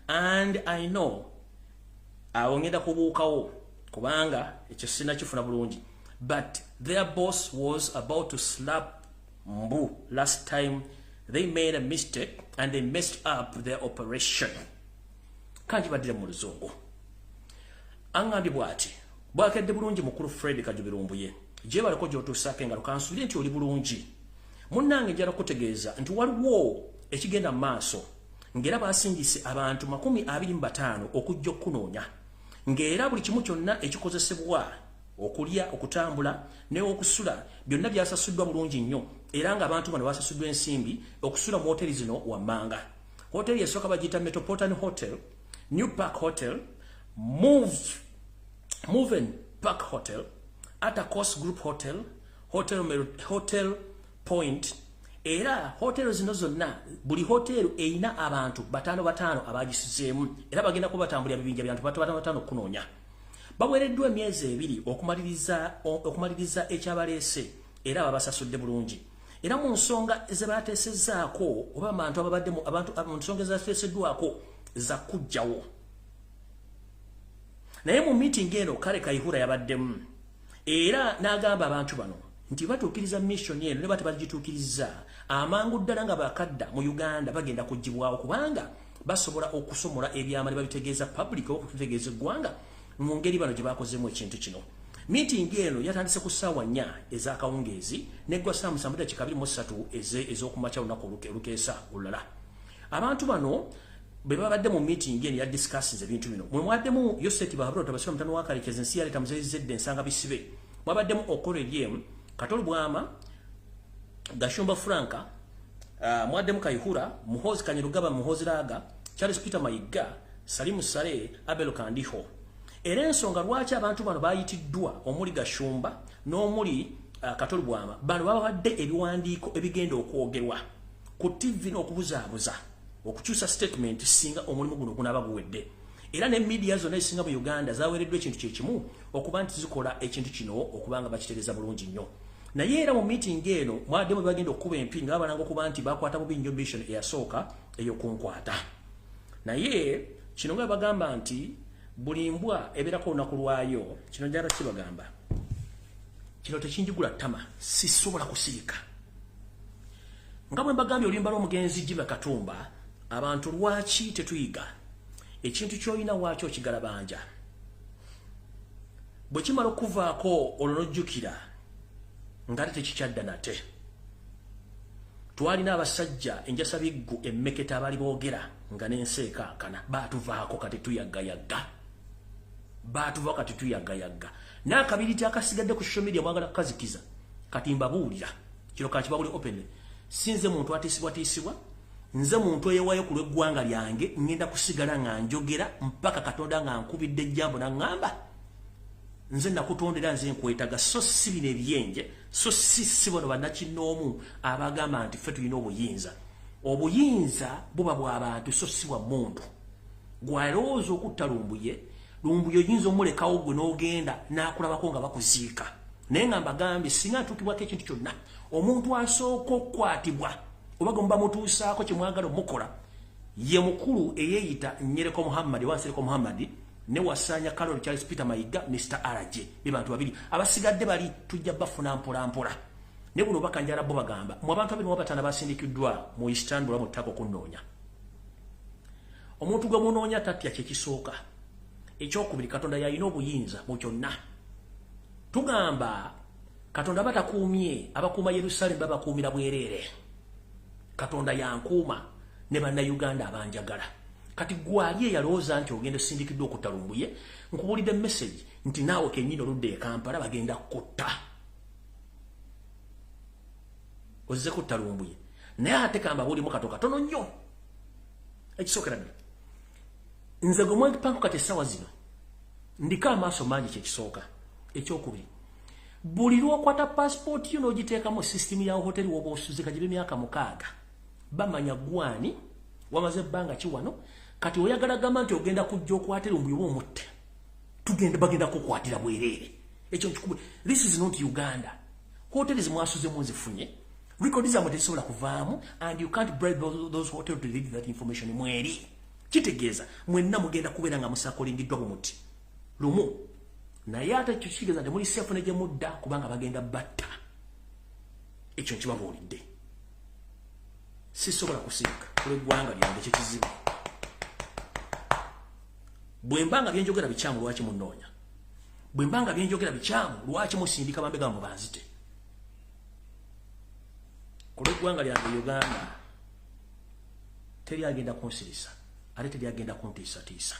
And I know, awo ngenda kubuukawo kubanga ekyo sinnakifuna bulungi. But their boss was about to slap Mbu last time they made a mistake and they messed up their operation. Kanjibaddire mu Luzungu. Aŋŋambye bw'ati, bwakedde bulungi mukulu Fred Kajubi Lumbuye. Gyebaleko gy'otuusaako engalo, kansuubire nti oli bulungi. Munnange njala kutegeeza nti waliwo ekigenda mu maaso ng'era basingise abantu 25 okujja okukunoonya, ng'era buli kimu kyonna ekikozesebwa okulya, okutambula ne okusula byonna byasasuddwa bulungi nnyo, era ng'abantu bano basasuddwa ensimbi okusula mu hoteri zino wammanga. Hoteri esooka bagiyita Metropolitan Hotel, New Park Hotel, Moven Park Hotel, Atakos Group Hotel, Hotel Point. Era hoteri zino zonna buli hoteri erina abantu 5 5 abagisuzeemu, era bagenda kuba batambulira bibinja bya bantu 5 5 okunoonya. Baweereddwa emyezi 2 okumaliriza ekyabaleese, era babasasudde bulungi. Era mu nsonga ze bateesezzaako oba abantu ababadde abantu mu nsonga ezateeseddwako za kuggyawo. Naye mu meeting eno kale Kaihura yabaddemu, era n'agamba abantu bano nti batuukiriza mission eno ne batebagituukiriza amangu ddala nga bakadda mu Uganda bagenda kuggyibwawo, kubanga basobola okusomola ebyama ne babitegeeza public oba okutegeeza eggwanga mu ngeri bano gye bakozeemu ekintu kino. Meeting eno yatandise ku ssaawa 4 ez'akawungeezi neggwa ssaawa 7:23 ez'okumakya olunaku olukeesa olulala. Abantu bano bwe babadde mu meeting eno ya discussions ebintu bino. Mwe mwaddemu Yoseti Bahabura Tabasira Mutano wa Kalekezi ensi yaleeta Muzeyi Ensanga Bisibe. Mwabaddemu Okello Oryem, Kato Lubwama, Gashumba Franka, mwaddemu Kaihura, Muhoozi Kainerugaba, Muhoozi Raga, Charles Peter Mayiga, Salim Saleh, Abel Kandiho. Era ensonga lwaki abantu bano bayitiddwa omuli Gashumba n'omuli Kato Lubwama, bano babawadde ebiwandiiko ebigenda okwogerwa ku TV n'okubuzaabuza okukyusa statement singa omulimu guno gunaaba guwedde. Era ne media zonna ezisinga mu Uganda zaweereddwa ekintu kye kimu okuba nti zikola ekintu kino okuba nga bakitereeza bulungi nnyo. Naye era mu meeting eno mwaddemu bagenda okukuba empi nga babalanga okuba nti bakwata bubi nnyo mission eyasooka ey'okunkwata. Naye kino nga bagamba nti buli mbwa ebeerako olunaku lwayo, kino njala kibagamba. Kino tekinjigula ttama, sisobola kusirika. Nga bwe mbagambye oluyimba lw'omugenzi Jimmy Katumba, abantu lwaki tetuyiga? Ekintu ky'olina waaki okigalabanja? Bwe kimala okuvaako olwo n'ojjukira ng'ate tekikyadda nate. Twalina abasajja enjasa biggu emmeketa abali boogera nga n'ensi ekankana, baatuvaako kati tuyaggayagga. Baatuvaako kati tuyaggayagga. N'akabiriti akasigadde ku social media mwagala kukazikiza. Kati mbabuulira, kino kankibabuulire openly. Si nze muntu atiisibwatiisibwa, nze muntu eyeewaayo ku lw'eggwanga lyange, ngenda kusigala nga njogera mpaka Katonda nga nkubidde ejjambo n'aŋŋamba nze nakutondera, nze nkwetaga. So si bino ebyenje, so si bano bannakinnoomu abagamba nti ffe tulina obuyinza. Obuyinza buba bw'abantu so si bwa muntu. Gw'alowooza okutta Lumbuye, Lumbuye oyinza omulekawo gwe n'ogenda n'akulabako nga bakuziika. Naye nga mbagambye singa ntuukibwako ekintu kyonna, omuntu asooka okukwatibwa oba gwe muba mutuusaako kye mwagala omukola ye mukulu eyeeyita Nyereko Muhammad oba Nsereko Muhammad ne Wasanya Carol Charles Peter Mayiga Mr. RJ. Be bantu babiri abasigadde bali tujja bafuna mpola mpola. Ne buno bakanjala bo bagamba mu abantu 25 basindikiddwa mu Istanbul mu ttaka okunnoonya. Omuntu gwe munoonya tatya kye kisooka. Ekyokubiri, Katonda yalina obuyinza mu kyonna. Tugamba Katonda batakuumye, abakuuma Yerusalemu babakuumira bwereere. Katonda yankuuma ne bannayuganda abanjagala. Kati gwali eyalowooza nti ogenda osindikiddwa okutta Lumbuye, nkubuulidde message nti naawe kennyini oludda e Kampala bagenda kutta. Ozze kutta Lumbuye. Naye ate kambabuulimu kato katono nnyo. Ekisookera ddala, nze gwe mwepanko kati essaawa zino ndiko amaaso mangi, kyekisooka. Ekyokubiri, buli lw'okwata passport yo n'ogiteekamu system ya hoteri woba osuze kagibe emyaka 6, bamanya gwani wamaze ebbanga ki wano. Kati oyagala gamba nti ogenda kujja okwate Lumbuye oba omutte, tugenda bagenda kukwatira bwereere. Ekyo nkikube. This is not Uganda. Hoteli zimwasuzemu nzifunye, record zammwe tezisobola kuvaamu, and you can't bribe those hotel to delete that information. Mweri kitegeeza mwenna mugenda kubeera nga musakolingiddwa bumuti lumu. Naye ate ekyo kitegeeza nti muli safe ne gye mudda, kubanga bagenda batta. Ekyo nkibabuulidde. Sisobola kusirika olw'eggwanga lyange, ekyo kizibu. Bwe mba nga byenjogera bikyamu, lwaki munnoonya? Bwe mba nga byenjogera bikyamu, lwaki musindika bambega mu banzite? Ku lw'eggwanga lyange Uganda, teri agenda kunsirisa, ate teri agenda kuntiisatiisa.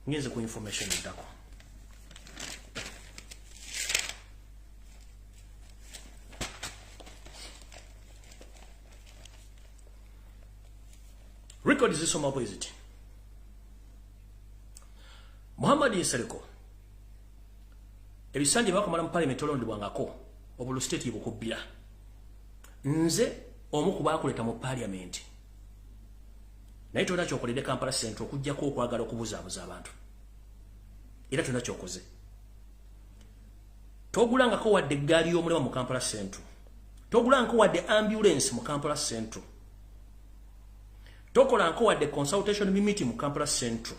Ngenze ku information eddako. Record zisoma bwe ziti. Muhammad Nsereko, ebisanja bakamala mu parliament olondebwangako obulu state bukubbira. Nze omu ku baakuleta mu parliament, naye tolina kyokoledde Kampala Central okuggyako okwagala okubuzaabuza abantu. Era tolina kyokoze. Togulangako wadde eggaali y'omulema mu Kampala Central. Togulangako wadde ambulance mu Kampala Central. Tokolangako wadde consultation meeting mu Kampala Central.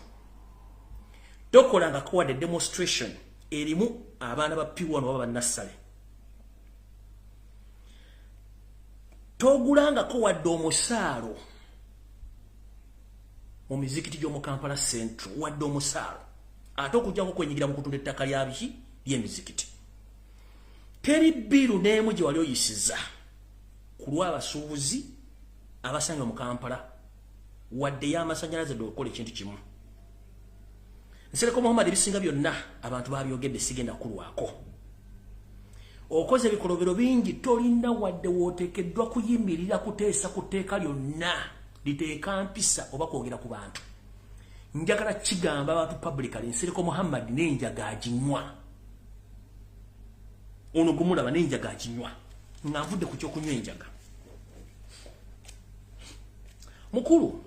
Tokolangako wadde demonstration erimu abaana ba P1 oba bannassale. Togulangako wadde omusaalo mu mizikiti gy'omu Kampala Central, wadde omusaalo, ate okuggyako kwenyigira mu kutunda ettaka lya biki ly'emizikiti. Teri bill n'emu gye wali oyisiza ku lw'abasuubuzi abasanga mu Kampala, wadde y'amasannyalaze dde okukola ekintu kimu. Nsereko Muhammad, ebisinga byonna abantu babyogedde, sigenda kulwako. Okoze ebikolobero bingi, tolina wadde wooteekeddwa kuyimirira kuteesa ku tteeka lyonna liteeka mpisa oba kwogera ku bantu. Njagala kigamba abantu publicly, Nsereko Muhammad n'enjaga aginywa. Ono gumulaba n'enjaga aginywa. Nga nvudde ku ky'okunywa enjaga. Mukulu,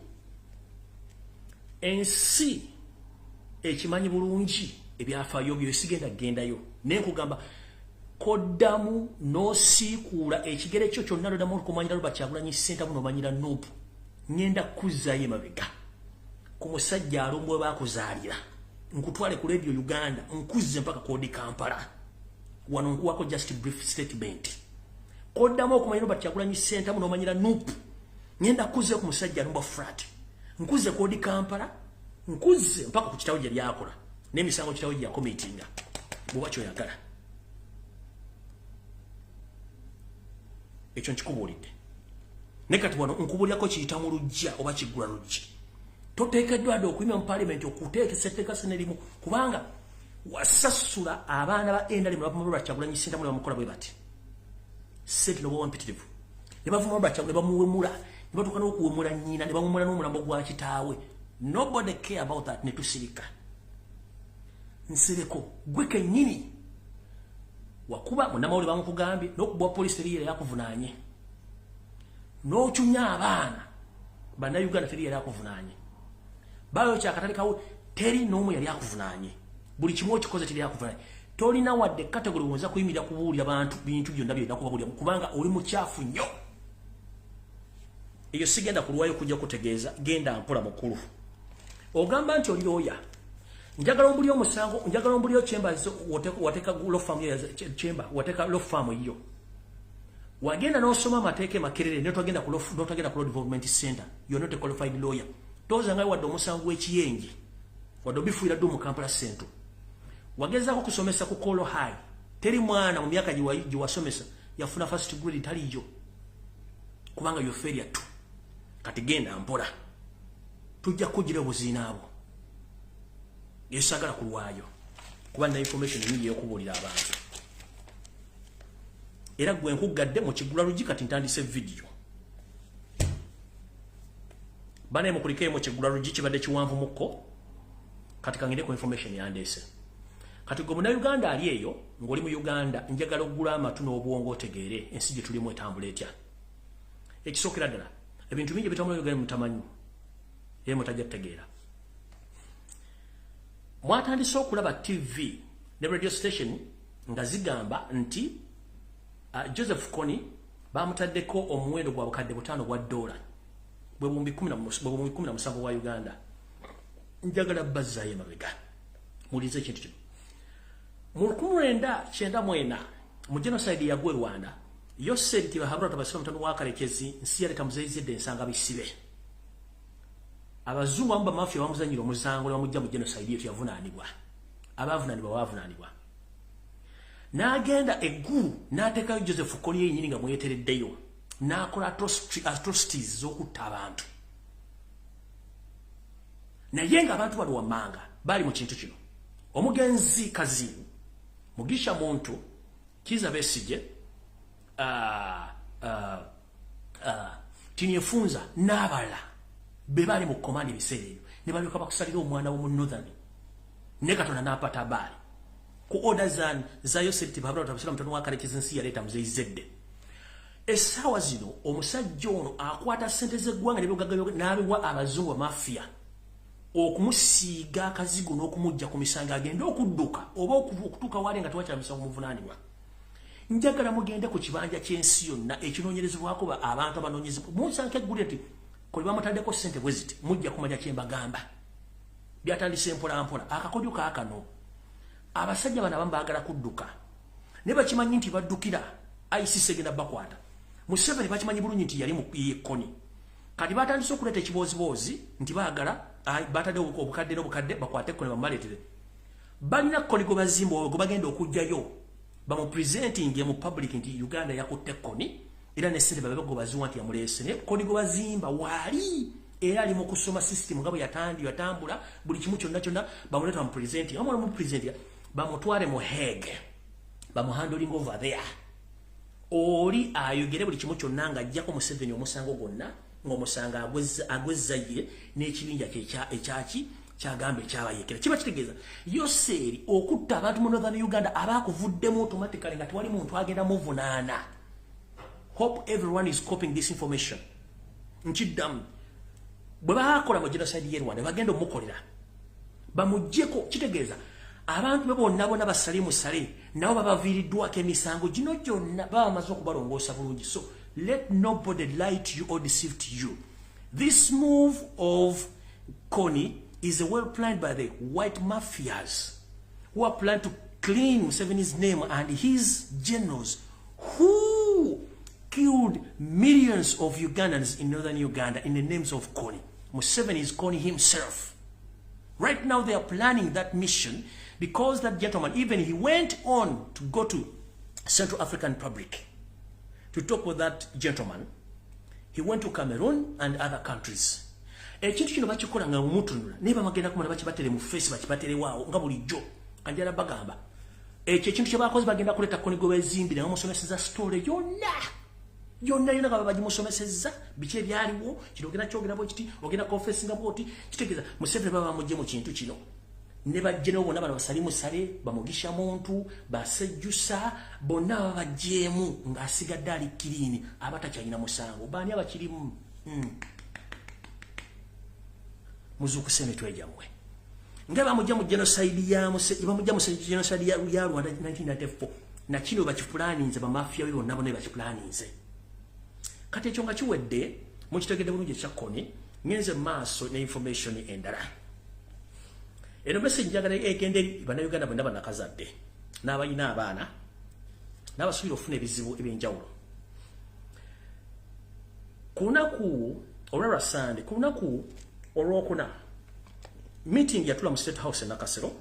ensi ekimanyi bulungi ebyafaayo byo, sigenda kugendayo. Naye nkugamba koddamu n'osiikuula ekigere kyo kyonna loddamu okumanyira Robert Kyagulanyi Ssentamu n'omanyira Nuupu. Ngenda kuzzaayo emabega ku musajja alumbwe baakuzaalira, nkutwale ku Radio Uganda, nkuzze mpaka kodi Kampala. Wano nkuwako just brief statement. Koddamu okumanyira Robert Kyagulanyi Ssentamu n'omanyira Nuupu. Ngenda kuzza ku musajja alumbwa frat, nkuze kodi Kampala. Nkuzze mpaka ku kitawo gye lyakola n'emisango kitawo gye yakomitinga bw'oba kyoyagala. Ekyo nkikubuulidde. Ne kati wano nkubuulirako kiyita mu luggya oba kiggula luggi. Toteekeddwa dde okuyima mu paalamenti okuteekesa etteeka sene limu kubanga wasasula abaana ba NRM ne bavuma Robert Kyagulanyi Ssentamu ne bamukola bwe bati. Ssente n'obuwa mpitirivu. Ne bavuma Robert Kyagulanyi ne bamuwemula, ne batuuka n'okuwemula nnyina, ne bamuwemula n'omulambo gwa kitaawe. Nobody care about that, ne tusirika. Nsereko gwe kennyini wakuba munnamawulire bamukugambye n'okubwa poliisi teri yali akuvunaanye. N'ocunya abaana bannayuganda teri yali akuvunaanye. Bayokya akatale kawo teri n'omu yali akuvunaanye. Buli kimu okikoze teri akuvunaanye. Tolina wadde category wonza kuyimirira kubuulira bantu bintu byonna byonna kubabuulira kubanga oli mukyafu nnyo. Eyo sigenda kulwayo kujja kutegeeza, genda mpola mukulu. Ogamba nti oli oya. Njagala ombulire omusango, njagala ombulire chamber wateka law firm yo chamber, wateka law firm yo. Wagenda n'osoma amateeka e Makerere ne togenda ku law development center. You are not a qualified lawyer. Toza nga wadde omusango gw'ekiyenje. Wadde obifuira ddu mu Kampala Central. Wagezaako kusomesa ku Kolo High. Teri mwana mu myaka gye wasomesa yafuna first grade taliyo. Kubanga yo failure tu. Kati genda mpola. Tujja kugira obuziina abo. Yesagala kulwayo. Kuba na information nyingi y'okubuulira abantu. Era gwe nkuggadde mu kigula luggi kati ntandise video. Bane mukulikeyo mu kigula luggi kibadde kiwanvu mukko. Kati kangende ku information yandeese. Kati gwe munnayuganda ali eyo ng'oli mu Uganda njagala oggula amatu n'obwongo otegeere ensi gye tulimu etambula etya. Ekisookera ddala ebintu bingi ebitambula Uganda mutamanyi era mutajja kutegeera. Mwatandise okulaba TV ne radio station nga zigamba nti Joseph Kony bamutaddeko omuwendo gwa $5,000 bwe 2017 wa Uganda. Njagala bazzaayo emabega mulize ekintu kino. Mu 1994 mu genocide yagwa e Rwanda, Yoseri Tibahabura Tabasira mutabani wa Karekezi nsi yaleta Muzeyi ensanga bisibe. Abazungu abamu bamafia bamuzanyira omuzango ne bamujja mu genocide yetu yavunaanibwa. Abavunaanibwa bavunaanibwa. N'agenda eggulu n'ateekayo Joseph Kony yennyini nga mwetereddeyo n'akola atrocities z'okutta abantu. Naye ng'abantu bano wammanga bali mu kintu kino. Omugenzi Kazimu, Mugisha Muntu, Kiza Besigye, Tinyefunza n'abalala be bali mu command ebiseera ebyo ne balyoka bakusalira omwana w'omu Northern ne Katonda n'apata baali ku order za Yoseri Tibahabura Tabasira mutabani wa Karekezi nsi yaleeta Muzeyi Zedde. Essaawa zino omusajja ono akwata ssente z'eggwanga n'ebyobugagga n'abiwa abazungu bamafia okumusiiga akazigo n'okumujja ku misango agende okudduka oba okutuuka waali nga tewakyala misango muvunaanibwa. Njagala mugende ku kibanja ky'ensi yonna ekinoonyerezebwako abantu abanoonyezebwa munsanka eggulire nti koli bamutaddeko ssente bwe ziti mujja kumanya kye mbagamba. Byatandise mpola mpola. Akakodyo kaakano abasajja bano abamu baagala kudduka naye bakimanyi nti baddukira ICC egenda bakwata. Museveni bakimanyi bulungi nti yali mu Kony. Kati batandise okuleeta ekibooziboozi nti baagala batadde obukadde n'obukadde bakwate Kony bamubaleetere. Balina Kony gwe bazimba gwe bagenda okuggyayo bamupresenting mu public nti Uganda yakutte Kony era ne ssente babe gwe baziwa nti yamuleese. Naye Kony gwe bazimba waali era ali mu kusoma system nga bwe yatambula buli kimu kyonna kyonna bamuleeta bamupresenting. Bamupresenting bamutwale mu Hague bamuhandling over there. Oli ayogere buli kimu kyonna ng'ajjako Museveni omusango gwonna ng'omusango agwezza ye n'ekibinja kye ekyaki kyagamba ekyabayeekera. Kiba kitegeeza Yoseri okutta abantu mu Northern Uganda abaakuvuddemu automatically nga tewali muntu agenda muvunaana. Hope everyone is copying this information. Nkiddamu bwe baakola mu genocide y'e Rwanda bagenda omukolera bamuggyeko kitegeeza abantu be bonna bonna basale musale nabo babaviiriddwako emisango gino gyonna baba bamaze okubalongoosa bulungi. So let nobody lie to you or deceive to you. This move of Kony is well planned by the white mafias who are planned to clean Museveni's name and his generals who killed millions of Ugandans in northern Uganda in the names of Kony. Museveni is Kony himself. Right now they are planning that mission because that gentleman, even he went on to go to Central African Republic to talk with that gentleman. He went to Cameroon and other countries. Ekintu kino bakikola nga mutunula naye bamagenda kumala bakibatere mu face, bakibatere waawo nga bulijjo. Kanjala bagamba ekyo ekintu kye bakoze, bagenda kuleeta Kony gwe bezimbira nga musomeseza story yonna yonna yonna nga bagimusomeseza biki ebyaliwo. Kino ogenda kyogera bwe kiti, ogenda confessinga bwoti. Kitegeeza Museveni baba bamugye mu kintu kino ne bajje nabo bonna. Bano basali musale, bamugisha muntu, basejjusa, bonna baba bajjeemu ng'asigadde ali clean, aba takyalina musango. Baani abakirimu? Muzuukuse emitwe gyammwe. Nga bamujja mu genocide ya bamujja mu genocide ya Rwanda 1994, nakino bakipulaninze. Bamafia be bonna bonna bakipulaninze. Kati ekyo nga kiwedde, mukitegedde bulungi ekya Kony. Ngenze maaso ne information endala. Eno message njagala egende eri Bannayuganda bonna, bannakazadde n'abalina abaana n'abasuubira okufuna ebizibu ebyenjawulo. Ku lunaku olwa Sande, ku lunaku olwokuna, meeting yatula mu State House e Nakasero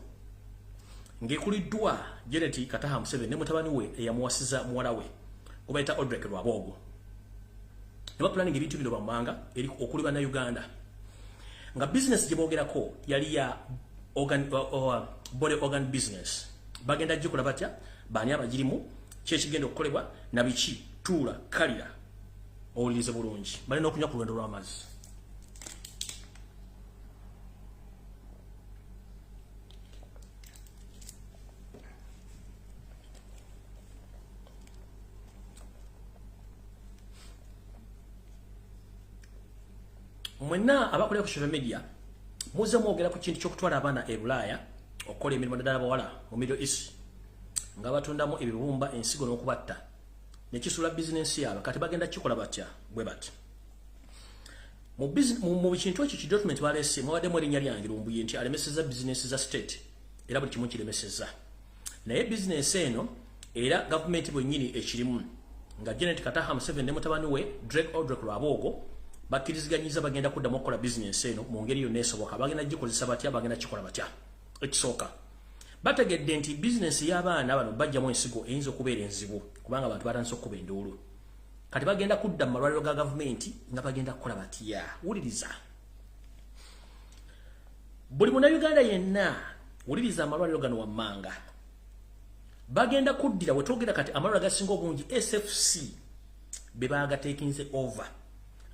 ng'ekuliddwa Janet Kataha Museveni ne mutabani we eyamuwasiza muwala we gwe bayita Odrek Rwabwogo, ne bapulaninga ebintu bino bammanga eri okuli Bannayuganda, nga business gye boogerako yali ya organ, body organ business. Bagenda gikola batya? Baani abagirimu? Ki ekigenda okukolebwa na biki? Tuula kalira owulirize bulungi. Balina okunywa ku lwendo lw'amazzi. Mwenna abakolera ku social media muze mwogera ku kintu ky'okutwala abaana e Bulaaya okukola emirimu, naddala bawala mu Middle East, nga batundamu ebibumba, ensigo n'okubatta, nekisuula bizinensi yaabwe. Kati bagenda kikola batya? Bwe bati: mu kintu ekyo, ki document baleese, mwabaddemu erinnya lyange Lumbuye nti alemeseza bizinensi za state era buli kimu kiremeseza. Naye bizinensi eno era gavumenti bwennyini ekirimu, nga Janet Kataha Museveni ne mutabani we Drake Odrek Rwabwogo bakkiriziganyiza bagenda kuddamu okukola bizinensi eno mu ngeri yonna esoboka. Bagenda gikozesa batya? Bagenda kikola batya? Ekisooka, bategedde nti bizinensi y'abaana bano bajjamu ensigo eyinza okubeera enzibu, kubanga abantu batandise okukuba enduulu. Kati bagenda kudda mu malwaliro ga gavumenti nga bagenda kukola batya? Wuliriza, buli munnayuganda yenna wuliriza. Amalwaliro gano wammanga bagenda kuddira. Wetwogera kati, amalwaliro agasinga obungi SFC be bagatekinze over,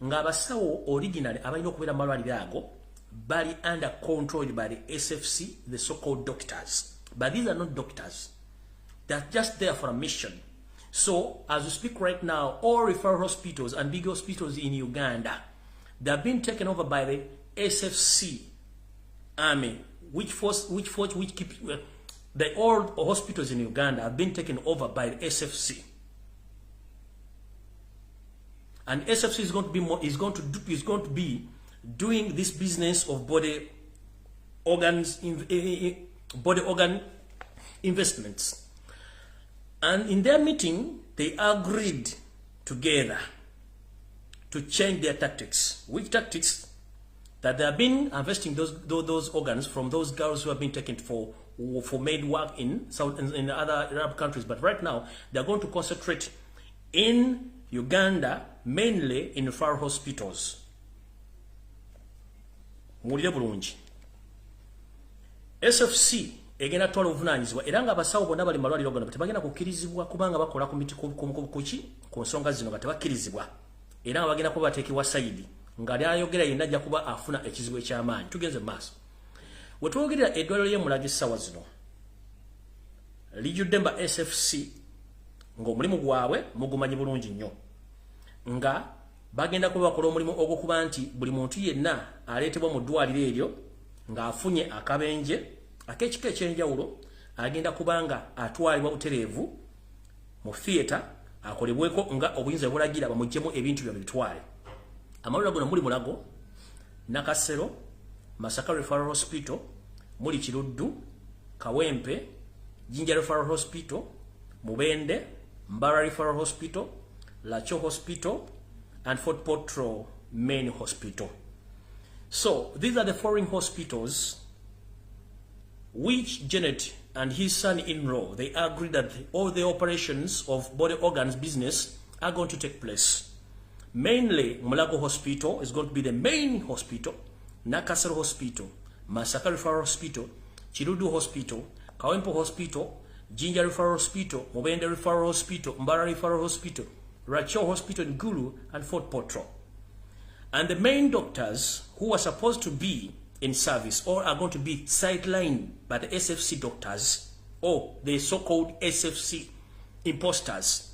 ng'abasawo original abalina okubeera mu malwaliro ago bali under control by the SFC, the so-called doctors. But these are not doctors, they're just there for a mission. So as we speak right now, all referral hospitals and big hospitals in Uganda, they have been taken over by the SFC army, which force which keep the all hospitals in Uganda have been taken over by the SFC. And SFC is going to be more, is going to be doing this business of body organs in body organ investments. And in their meeting, they agreed together to change their tactics. Which tactics? That they have been harvesting those organs from those girls who have been taken for maid work in South in other Arab countries. But right now, they are going to concentrate in Uganda, mainly in referral hospitals. Muwulire bulungi. SFC egenda twala obuvunaanyizibwa, era nga abasawo bonna bali malwaliro gano tebagenda kukkirizibwa kubanga bakola ku miti kuki ku nsonga zino, nga tebakkirizibwa, era nga bagenda kuba bateekebwa side, nga lyayogera yenna ajja kuba afuna ekizibu eky'amaanyi. Tugenze mu maaso. We twogerera, eddwaliro ly'e Mulago essaawa zino lijjudde mba SFC, ng'omulimu gwabwe mugumanyi bulungi nnyo, nga bagenda kuba bakola omulimu ogw'okuba nti buli muntu yenna aleetebwa mu ddwaliro eryo ng'afunye akabenje ak'ekika ekyenjawulo agenda kuba nga atwalibwa butereevu mu theatre akolebweko nga obuyinza bulagira, bamuggyemu ebintu byabwe bitwale. Amalwaliro gano muli Mulago, Nakasero, Masaka Referral Hospital, muli Kiruddu, Kawempe, Jinja Referral Hospital, Mubende, Mbarara Referral Hospital, Lacor Hospital and Fort Portal Main Hospital. So these are the foreign hospitals. which Janet and his son-in-law, they agreed that all the operations of body organs business are going to take place. Mainly, Mulago Hospital is going to be the main hospital, Nakasero Hospital, Masaka Referral Hospital, Chirudu Hospital, Kawempo Hospital, Jinja Referral Hospital, Mubende Referral Hospital, Mbara Referral Hospital, Racho Hospital in Gulu, and Fort Portal. And the main doctors who are supposed to be in service or are going to be sidelined by the SFC doctors or the so-called SFC imposters.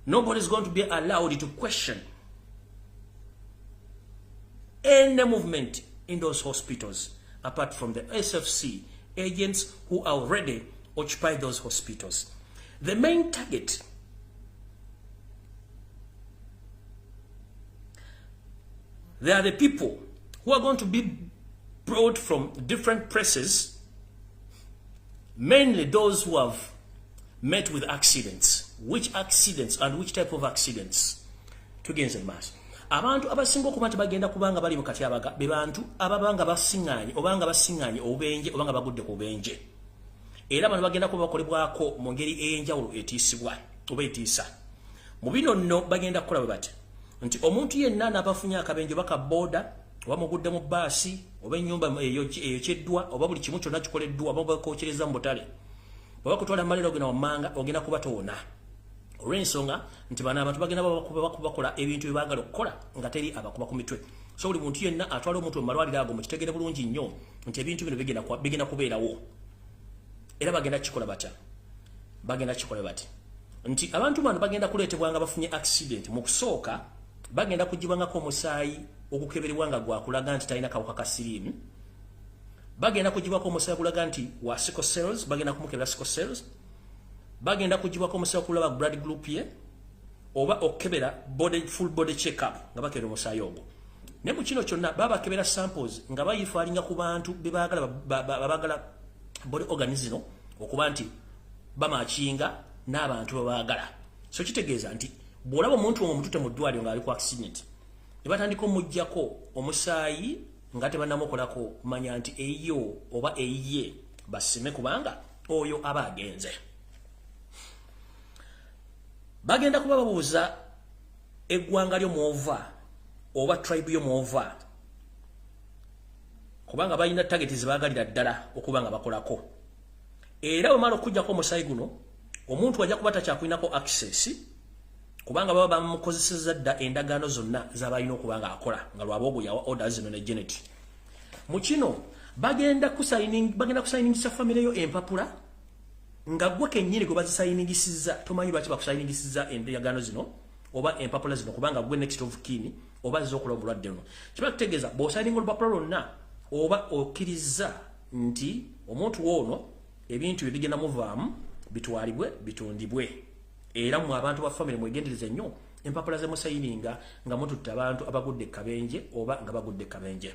Nobody is going to be allowed to question any movement in those hospitals apart from the SFC agents who already occupy those hospitals. The main target, they are the people who are going to be brought from different presses, mainly those who have met with accidents. Which accidents and which type of accidents? Tugenze maaso. Abantu abasinga okuba nti bagenda kubanga bali mu katyabaga be bantu ababanga basiŋŋaanye obanga basiŋŋaanye obubenje obanga bagudde ku bubenje. Era bano bagenda kuba bakolebwako mu ngeri ey'enjawulo etiisibwa oba etiisa. Mu bino nno bagenda kukola bwe bati nti omuntu yenna n'abafunye akabenje oba kabooda oba mugudde mu bbaasi oba ennyumba eyokyeddwa oba buli kimu kyonna kikoleddwa oba bakwokyereza mu butale oba kutwala maliro ogenda wammanga ogenda kuba toona. Olw'ensonga nti bano abantu bagenda bakola ebintu bye baagala okukola nga teri abakuba ku mitwe. So buli muntu yenna atwala omuntu mu malwaliro ago mukitegere bulungi nnyo nti ebintu bino bigenda kubeerawo. Era bagenda kikola batya? Bagenda kikola bati nti abantu bano bagenda kuleetebwa nga bafunye accident. Mu kusooka bagenda kugibwangako omusaayi okukeberebwa nga gwakulaga nti talina kawuka ka siriimu. Bagenda kugibwako omusaayi okulaga nti wa sickle cells, bagenda kumukebera sickle cells. Bagenda kugibwako omusaayi okulaba blood group ye oba okukebera full body check up nga bakebera omusaayi ogwo. Ne mu kino kyonna baba bakebera samples nga bayifaalinga ku bantu be baagala body organs zino okuba nti bamakinga n'abantu babaagala. So kitegeeza nti bw'olaba omuntu omwo omutute mu ddwaliro ng'ali ku accident ne batandika omuggyako omusaayi nga tebannamukolako, manya nti eyo oba eyiye basime kubanga oyo aba agenze. Bagenda kuba babuuza eggwanga lyo mw'ova oba tribe yo mw'ova, kubanga balina target ze baagalira ddala okuba nga bakolako. Era bwe bamala okuggyako omusaayi guno, omuntu ajja kuba takyakulinako access kubanga baba bamukozesezza dda endagaano zonna z'abalina okuba nga akola nga Lwabwogo yawa orders zino ne Janet. Mu kino bagenda kusayiningisa famire yo empapula nga gwe kennyini gwe bazisayiningisiza. Tomanyi lwaki bakusayiningisiza endagaano zino oba empapula zino kubanga gwe next of kin oba z'okola obulwadde buno. Kiba kitegeeza bw'osayininga olupapula lwonna oba okkiriza nti omuntu woono ebintu bye bigenda muvaamu bitwalibwe bitundibwe. Era mmwe abantu ba famire mwegendereze nnyo empapula ze musayininga nga mututte abantu abagudde kabenje oba nga bagudde kabenje.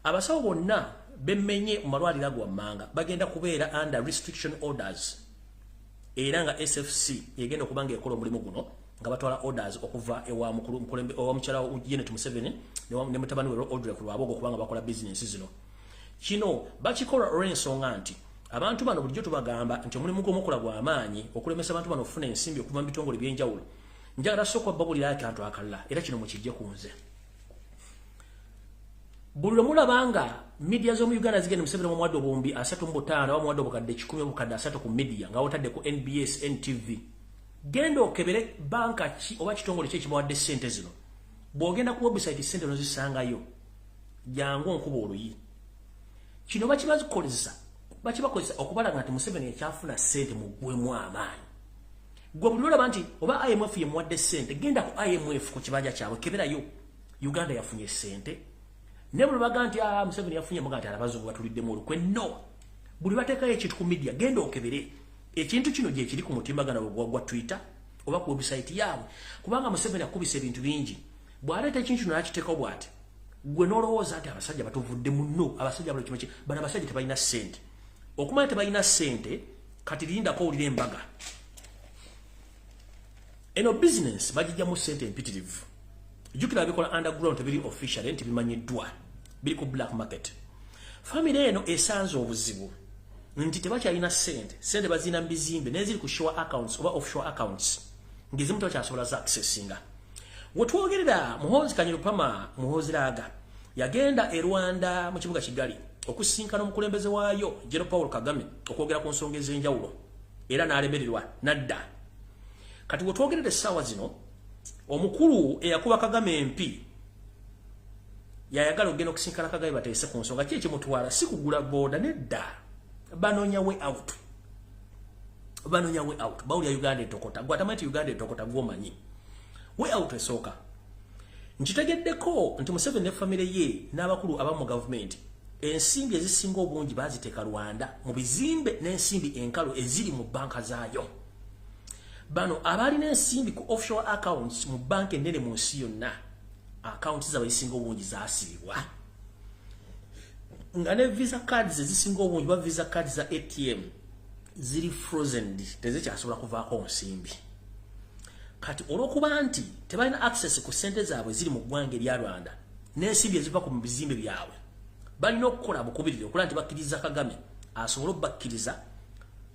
Abasawo bonna bemmenye mu malwaliro ago wammanga bagenda kubeera under restriction orders, era nga SFC egenda okuba nga ekola omulimu guno nga batwala orders okuva ewa mukyala Janet Museveni ne mutabani we Audrey Lwabwogo okuba nga bakola bizinensi zino. Kino bakikola olw'ensonga nti abantu bano bulijjo tubagamba nti omulimu gw'omukola gwa maanyi okulemesa abantu bano okufuna ensimbi okuva mu bitongole eby'enjawulo. Njagala sooka babulira akantu akalala era kino mukijje ku nze. Buli lwe mulaba nga media z'omu Uganda zigenda Museveni omuwadde obuwumbi 35 oba omuwadde obukadde 100 obukadde 3 ku media nga wotadde ku NBS, NTV, genda okebere banka ki oba kitongole ki ekibawadde ssente zino. Bw'ogenda ku website ssente n'ozisangayo, jangu onkuba oluyi. Kino bakibakozesa okubalanga nti Museveni ekyafuna ssente muggwemu amaanyi. Gwe buli lw'olaba nti oba IMF yemuwadde ssente, genda ku IMF ku kibanja kyabwe keberayo Uganda yafunye ssente. Ne buli baga nti Museveni yafunye, muga nti abazungu batuliddemu olukwe. No, buli bateekayo ekintu ku media genda okebere ekintu kino gye kiri ku mutimbagano gwa Twitter oba ku website yaabwe, kubanga Museveni akubisa ebintu bingi. Bw'aleeta ekintu kino n'akiteekawo bw'ati, gwe n'olowooza nti abasajja batuvudde muno, abasajja bano kimaki, bano abasajja tebalina ssente. Okumanya tebalina ssente, kati lindako owulira embaga. Eno business bagijjamu ssente empitirivu. Jjukira bikola underground, tebiri official nti bimanyiddwa, biri ku black market. Famire eno esanze obuzibu nti tebakyalina ssente, ssente bazina mu bizimbe n'eziri ku shore accounts oba offshore accounts, ng'ezimu tebakyasobola za accessinga. Wetwogerera Muhoozi Kanyirupama Muhoozi Laaga yagenda e Rwanda mu kibuga Kigali okusinkana omukulembeze waayo General Paul Kagame okwogera ku nsonga ez'enjawulo, era n'alemererwa n'adda. Kati wetwogerera essaawa zino, omukulu eyakuba Kagame empi yayagala okugenda okusinkana Kagame bateese ku nsonga. Ki ekimutwala? Si kugula booda, nedda, banoonya way out, banoonya way out. Bawulira Uganda etokota, gwe atamanyi nti Uganda etokota gw'omanyi way out esooka. Nkitegeddeko nti Museveni ne famire ye n'abakulu abamu mu gavumenti ensimbi ezisinga obungi baaziteeka Rwanda mu bizimbe n'ensimbi enkalu eziri mu banka zaayo. Bano abalina ensimbi ku offshore accounts mu banka ennene mu nsi yonna, accounts zaabwe ezisinga obungi zaasibibwa, nga ne visa cards ezisinga obungi ba visa cards za ATM ziri frozen, tezikyasobola kuvaako nsimbi. Kati olw'okuba nti tebalina access ku ssente zaabwe ziri mu ggwanga erya Rwanda n'ensimbi eziva ku bizimbe byabwe, balina okukola bukubirire okulaba nti bakkiriza Kagame asobole obbakkiriza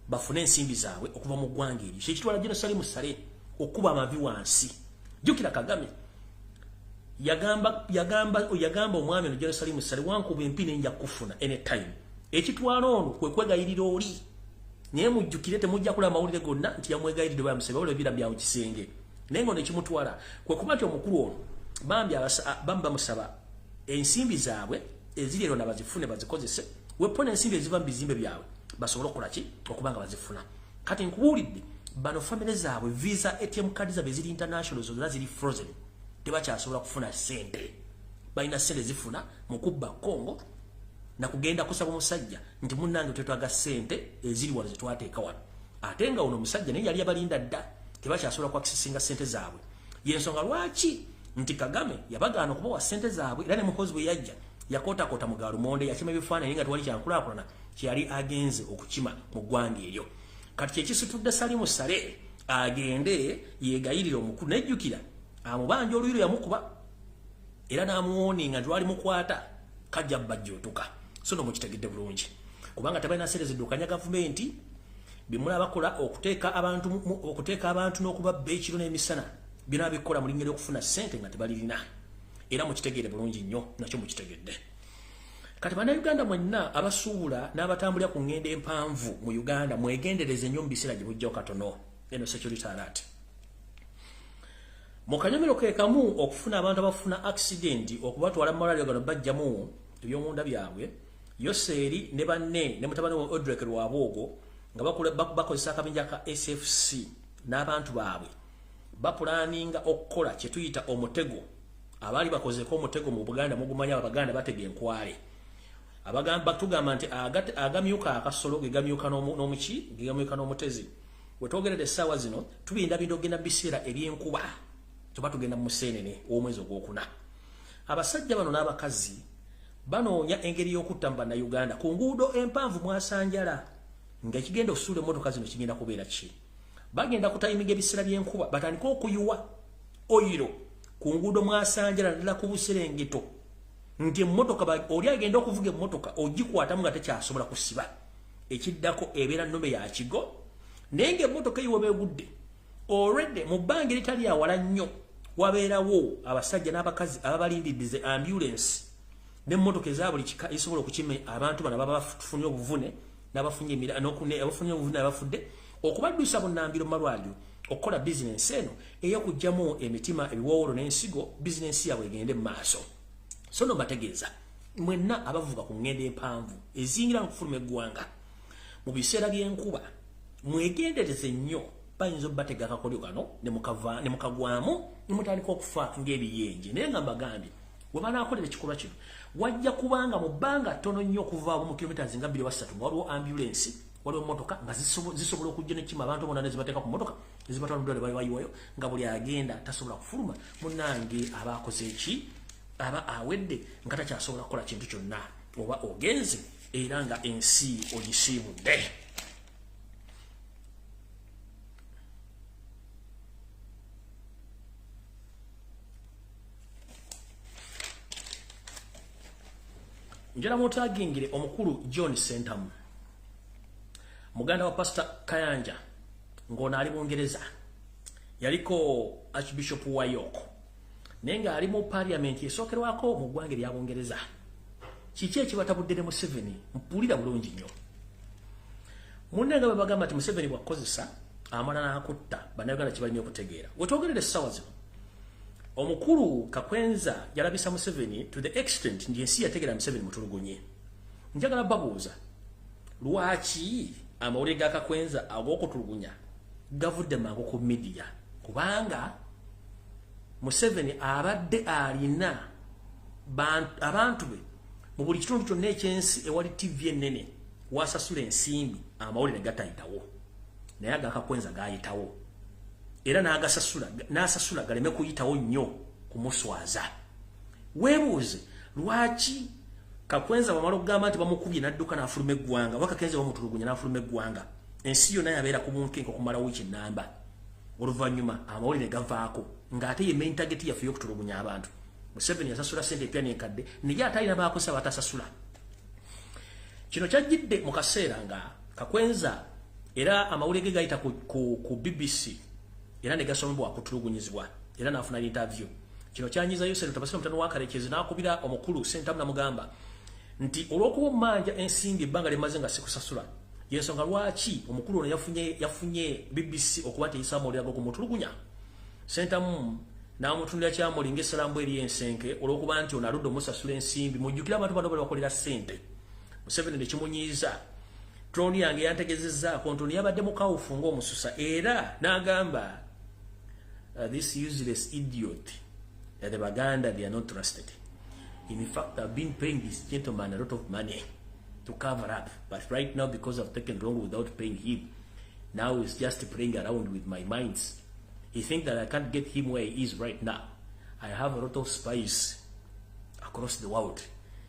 bafune ensimbi zaabwe okuva mu ggwanga eryo. Kyekitwala General Salim Saleh okuba amavi wansi. Jjukira Kagame yagamba omwami ono General Salim Saleh, wankuba empi nenja kufuna anytime. Ekitwala ono kwe kwegayirira oli, naye mujjukire temujja kulaba mawulire gonna nti yamwegayiridde bamusebe wabula ebira bya mu kisenge. Naye ng'ono ekimutwala kwe kuba nti omukulu ono bambi bamusaba ensimbi zaabwe eziri ero nabazifune bazikozese, wepona ensimbi eziva mu bizimbe byabwe basobole okukola ki, okuba nga bazifuna. Kati nkubuulidde bano famire zaabwe visa ATM card zaabwe eziri international zonna ziri frozen, tebakyasobola kufuna ssente. Balina ssente zifuna mu kubba Congo nakugenda kusaba omusajja nti munnange twetaaga ssente eziri wano zetwateeka wano, ate nga ono omusajja naye yali abalinda dda, tebakyasobola kuakisesinga ssente zaabwe. Yensonga lwaki nti Kagame yabagaana okubawa ssente zaabwe, era ne Muhoozi bwe yajja yakootakoota mu galumonde, yakima ebifaananyi nga tewali kyankulaakulana kyeyali agenze okukima mu ggwanga eryo. Kati kyekisitudde Salim Saleh agende yeegayirire omukulu, nejjukira amubanja oluyiro yamukuba era n'amuwoninga nti lwali mukwata kajja bbajjuutuka. So no mukitegedde bulungi, kubanga tebalina ssente ziddukanya gavumenti, bimula bakola okuteeka abantu n'okubabba ekiro n'emisana, byonna bikola mu linnya ly'okufuna ssente nga tebalirina. Era mukitegeere bulungi nnyo, nakyo mukitegedde. Kati bannayuganda mwenna abasuubula n'abatambulira ku ngendo empanvu mu Uganda, mwegendereze nnyo mu biseera gye bujjawo katono. Eno security alert. Mu kanyomero ke kamu okufuna abantu abafuna accident okubatwala mu malwaliro gano bajjamu ebyomunda byabwe, Yoseeri ne banne ne mutabani we Odrek Rwabwogo nga bakozesa akabinja ka SFC n'abantu baabwe bapulaninga okukola kye tuyita omutego. Abaali bakozeko omutego mu Buganda mugumanya, Abaganda batega enkwale. Abagamba tugamba nti agamyuka akasolo ge gamyuka n'omuki, ge gamyuka n'omutezi. Wetwogerera essaawa zino tubindabinda okugenda mu biseera eby'enkuba, tuba tugenda mu Museenene ow'omwezi ogwokuna. Abasajja bano n'abakazi banoonya engeri y'okutta mu Bannayuganda ku nguudo empanvu mwasanjala, ng'ekigenda okusuula emmotoka zino kigenda kubeera ki? Bagenda kutayimiga ebiseera by'enkuba, batandike okuyiwa oyiro ku nguudo mwasanjala naddala ku buserengeto, nti emmotoka oli agenda okuvuga emmotoka ogikwatamu nga tekyasobola kusiba. Ekiddako ebeera nnume ya kigo, naye ng'emmotoka eyo webeegudde already mu bbanga eritali awala nnyo wabeerawo abasajja n'abakazi ababalindidde ambulance n'emmotoka eza buli kika ezisobola okukima abantu bano ababa bafunye obuvune n'abafunye obuvune abafudde, okubaddusa bunnambiro mu malwaliro okukola bizinensi eno ey'okuggyamu emitima, ebiwoowolo n'ensigo, bizinensi yaabwe egende mu maaso. So no mbategeeza mwenna abavuga ku ngendo empanvu eziyingira mu kufuluma eggwanga mu biseera by'enkuba, mwegendereze nnyo, bayinza obbatega akakodyo kano ne mukagwamu ne mutandika okufa ng'ebiyenje. Naye nga mbagambye we banaakolera ekikolwa kino wajja kubanga mu bbanga ttono nnyo okuvaabo mu kilometers nga 2 oba 3 nga waliwo ambulensi, waliwo emmotoka nga zisobola okujja n'ekima abantu bonna ne zibateeka ku mmotoka ne zibatwala mu ddwaliro bayiwayo, nga buli agenda tasobola kufuluma. Munnange aba akoze ki? Aba awedde nga takyasobola kukola kintu kyonna, oba ogenze era nga ensi ogisiibudde. Njala mutagingire omukulu John Sentamu, muganda wa Pastor Kayanja, ng'ono ali Bungereza, yaliko Archbishop wa York, naye ng'ali mu parliament esookerwako mu ggwanga erya Bungereza. Kiki ekibatabudde ne Museveni? Mpulira bulungi nnyo. Munne nga bwe bagamba nti Museveni bw'akozesa amala n'akutta, Bannayuganda kibalina okutegeera. Wetwogerera essaawa zino, omukulu Kakwenza yalabisa Museveni to the extent nti ensi yategeera Museveni mutulugunye. Njagala babuuza, lwaki amawulire ga Kakwenza ag'okutulugunya gavudde mangu ku media? Kubanga Museveni abadde alina abantu be mu buli kitundu kyonna ekyensi ewali TV ennene wasasula ensimbi, amawulire gatayitawo, naye aga Kakwenza gayitawo, era n'agasasula n'asasula galeme kuyitawo nnyo kumuswaza. Weebuuze lwaki Kakwenza bamala okugamba nti bamukubye n'adduka n'afuluma eggwanga, oba Kakwenza bamutulugunya n'afuluma eggwanga, ensi yonna yabeera ku bunkenke okumala wiiki nnamba, oluvannyuma amawulire gavaako ng'ate ye main target yaffe y'okutulugunya abantu. Museveni yasasula ssente empya n'enkadde, naye ate alina baakosa batasasula. Kino kyajjidde mu kaseera nga Kakwenza era amawulire ge gayita ku BBC era ne gasomebwa kutulugunyizibwa, era n'afuna interview. Kino kyanyiza Yoseri Tabasira mutano wa Karekezi, n'akubira omukulu Sentamu namugamba nti olw'okuba omumanja ensimbi ebbanga lyemaze nga sikusasula, yensonga lwaki omukulu ono yafunye BBC okuba nti eyisa amawulire ag'okumutulugunya. Sentamu n'amutunulira kyamuli ng'essalambu eri ensenke, olw'okuba nti ono aludde omusasula ensimbi. Mujjukire abantu bano bali bakolera ssente. Museveni ne kimunyiiza. Drone yange yantegezezzaako nti ono yabadde mukawufu ng'omususa, era n'agamba, "This useless idiot, the Baganda, they are not trusted. In fact, I've been paying this gentleman a lot of money to cover up, but right now, because I've taken wrong without paying him, now he's just playing around with my minds. He think that I can't get him where he is right now. I have a lot of spies across the world,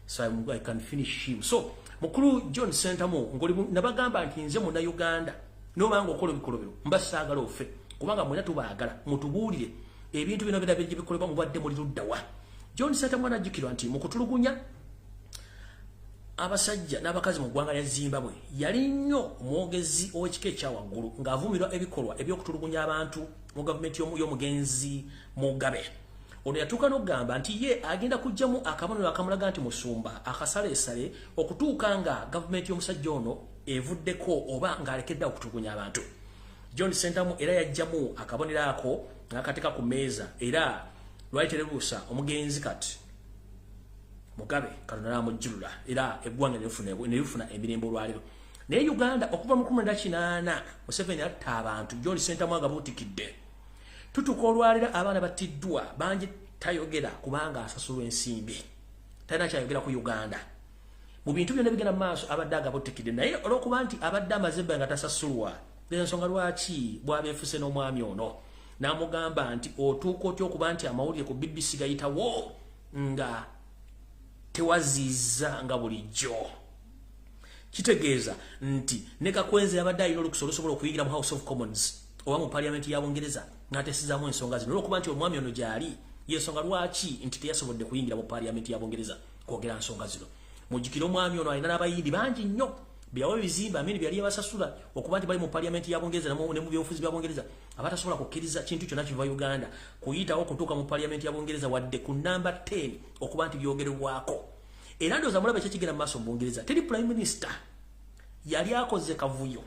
so I can finish him." So mukulu John Sentamu, ngoli nabagamba nti nze Munnayuganda nobanga okola ebikolobero mba saagala ofe, kubanga mwena tubaagala mutubuulire ebintu bino bira bikolebwa mubadde muli luddawa. John Sentamu anajjukirwa nti mu kutulugunya abasajja n'abakazi mu ggwanga lya Zimbabwe yali nnyo omwogezi ow'ekika ekyawaggulu, ng'avumirwa ebikolwa eby'okutulugunya abantu mu gavumenti y'omugenzi Mugabe. Ono yatuuka n'okugamba nti ye agenda kuggyamu akabonero akamulaga nti musumba akasaleesale okutuuka nga gavumenti y'omusajja ono evuddeko oba ng'alekedde okutulugunya abantu. John Sentamu era yaggyamu akabonero ako n'akateeka ku mmeeza, era lwali terebuusa omugenzi kati Mugabe Katonda n'amujjulula, era eggwanga ne lifuna emirembe olwaleero. Naye Uganda okuva mu 1980 Museveni atta abantu, John Sentamu agabuutikidde. Tutuuka olwaleero abaana battiddwa bangi, tayogera kubanga asasulwa ensimbi, talina kyayogera ku Uganda. Mu bintu byonna bigenda mu maaso abadde agabuutikidde, naye olw'okuba nti abadde amaze ebbanga tasasulwa, ensonga lwaki bw'abeefuse n'omwami ono n'amugamba nti otuuka otya okuba nti amawulire ku BBC gayitawo nga tewaziiza nga bulijjo? Kitegeeza nti ne Kakwenza yabadde alina olukusa olusobola okuyingira mu House of Commons oba mu parliament ya Bungereza n'ateesezaamu ensonga zino. Olwokuba nti omwami ono gy'ali, yensonga lwaki nti teyasobodde kuyingira mu parliament ya Bungereza kwogera nsonga zino. Mujjukire omwami ono alina n'abayindi bangi nnyo byawa ebizimbe amini byali yabasasula okuba nti bali mu parliament ya Bungereza ne mu byobufuzi bya Bungereza, abatasobola kukkiriza kintu kyonna kiva Uganda kuyitawo kutuuka mu parliament ya Bungereza wadde ku namba 10 okuba nti byogerwako. Era ndowooza mulaba ekyekigenda mu maaso mu Bungereza. Teri prime minister yali akoze kavuyo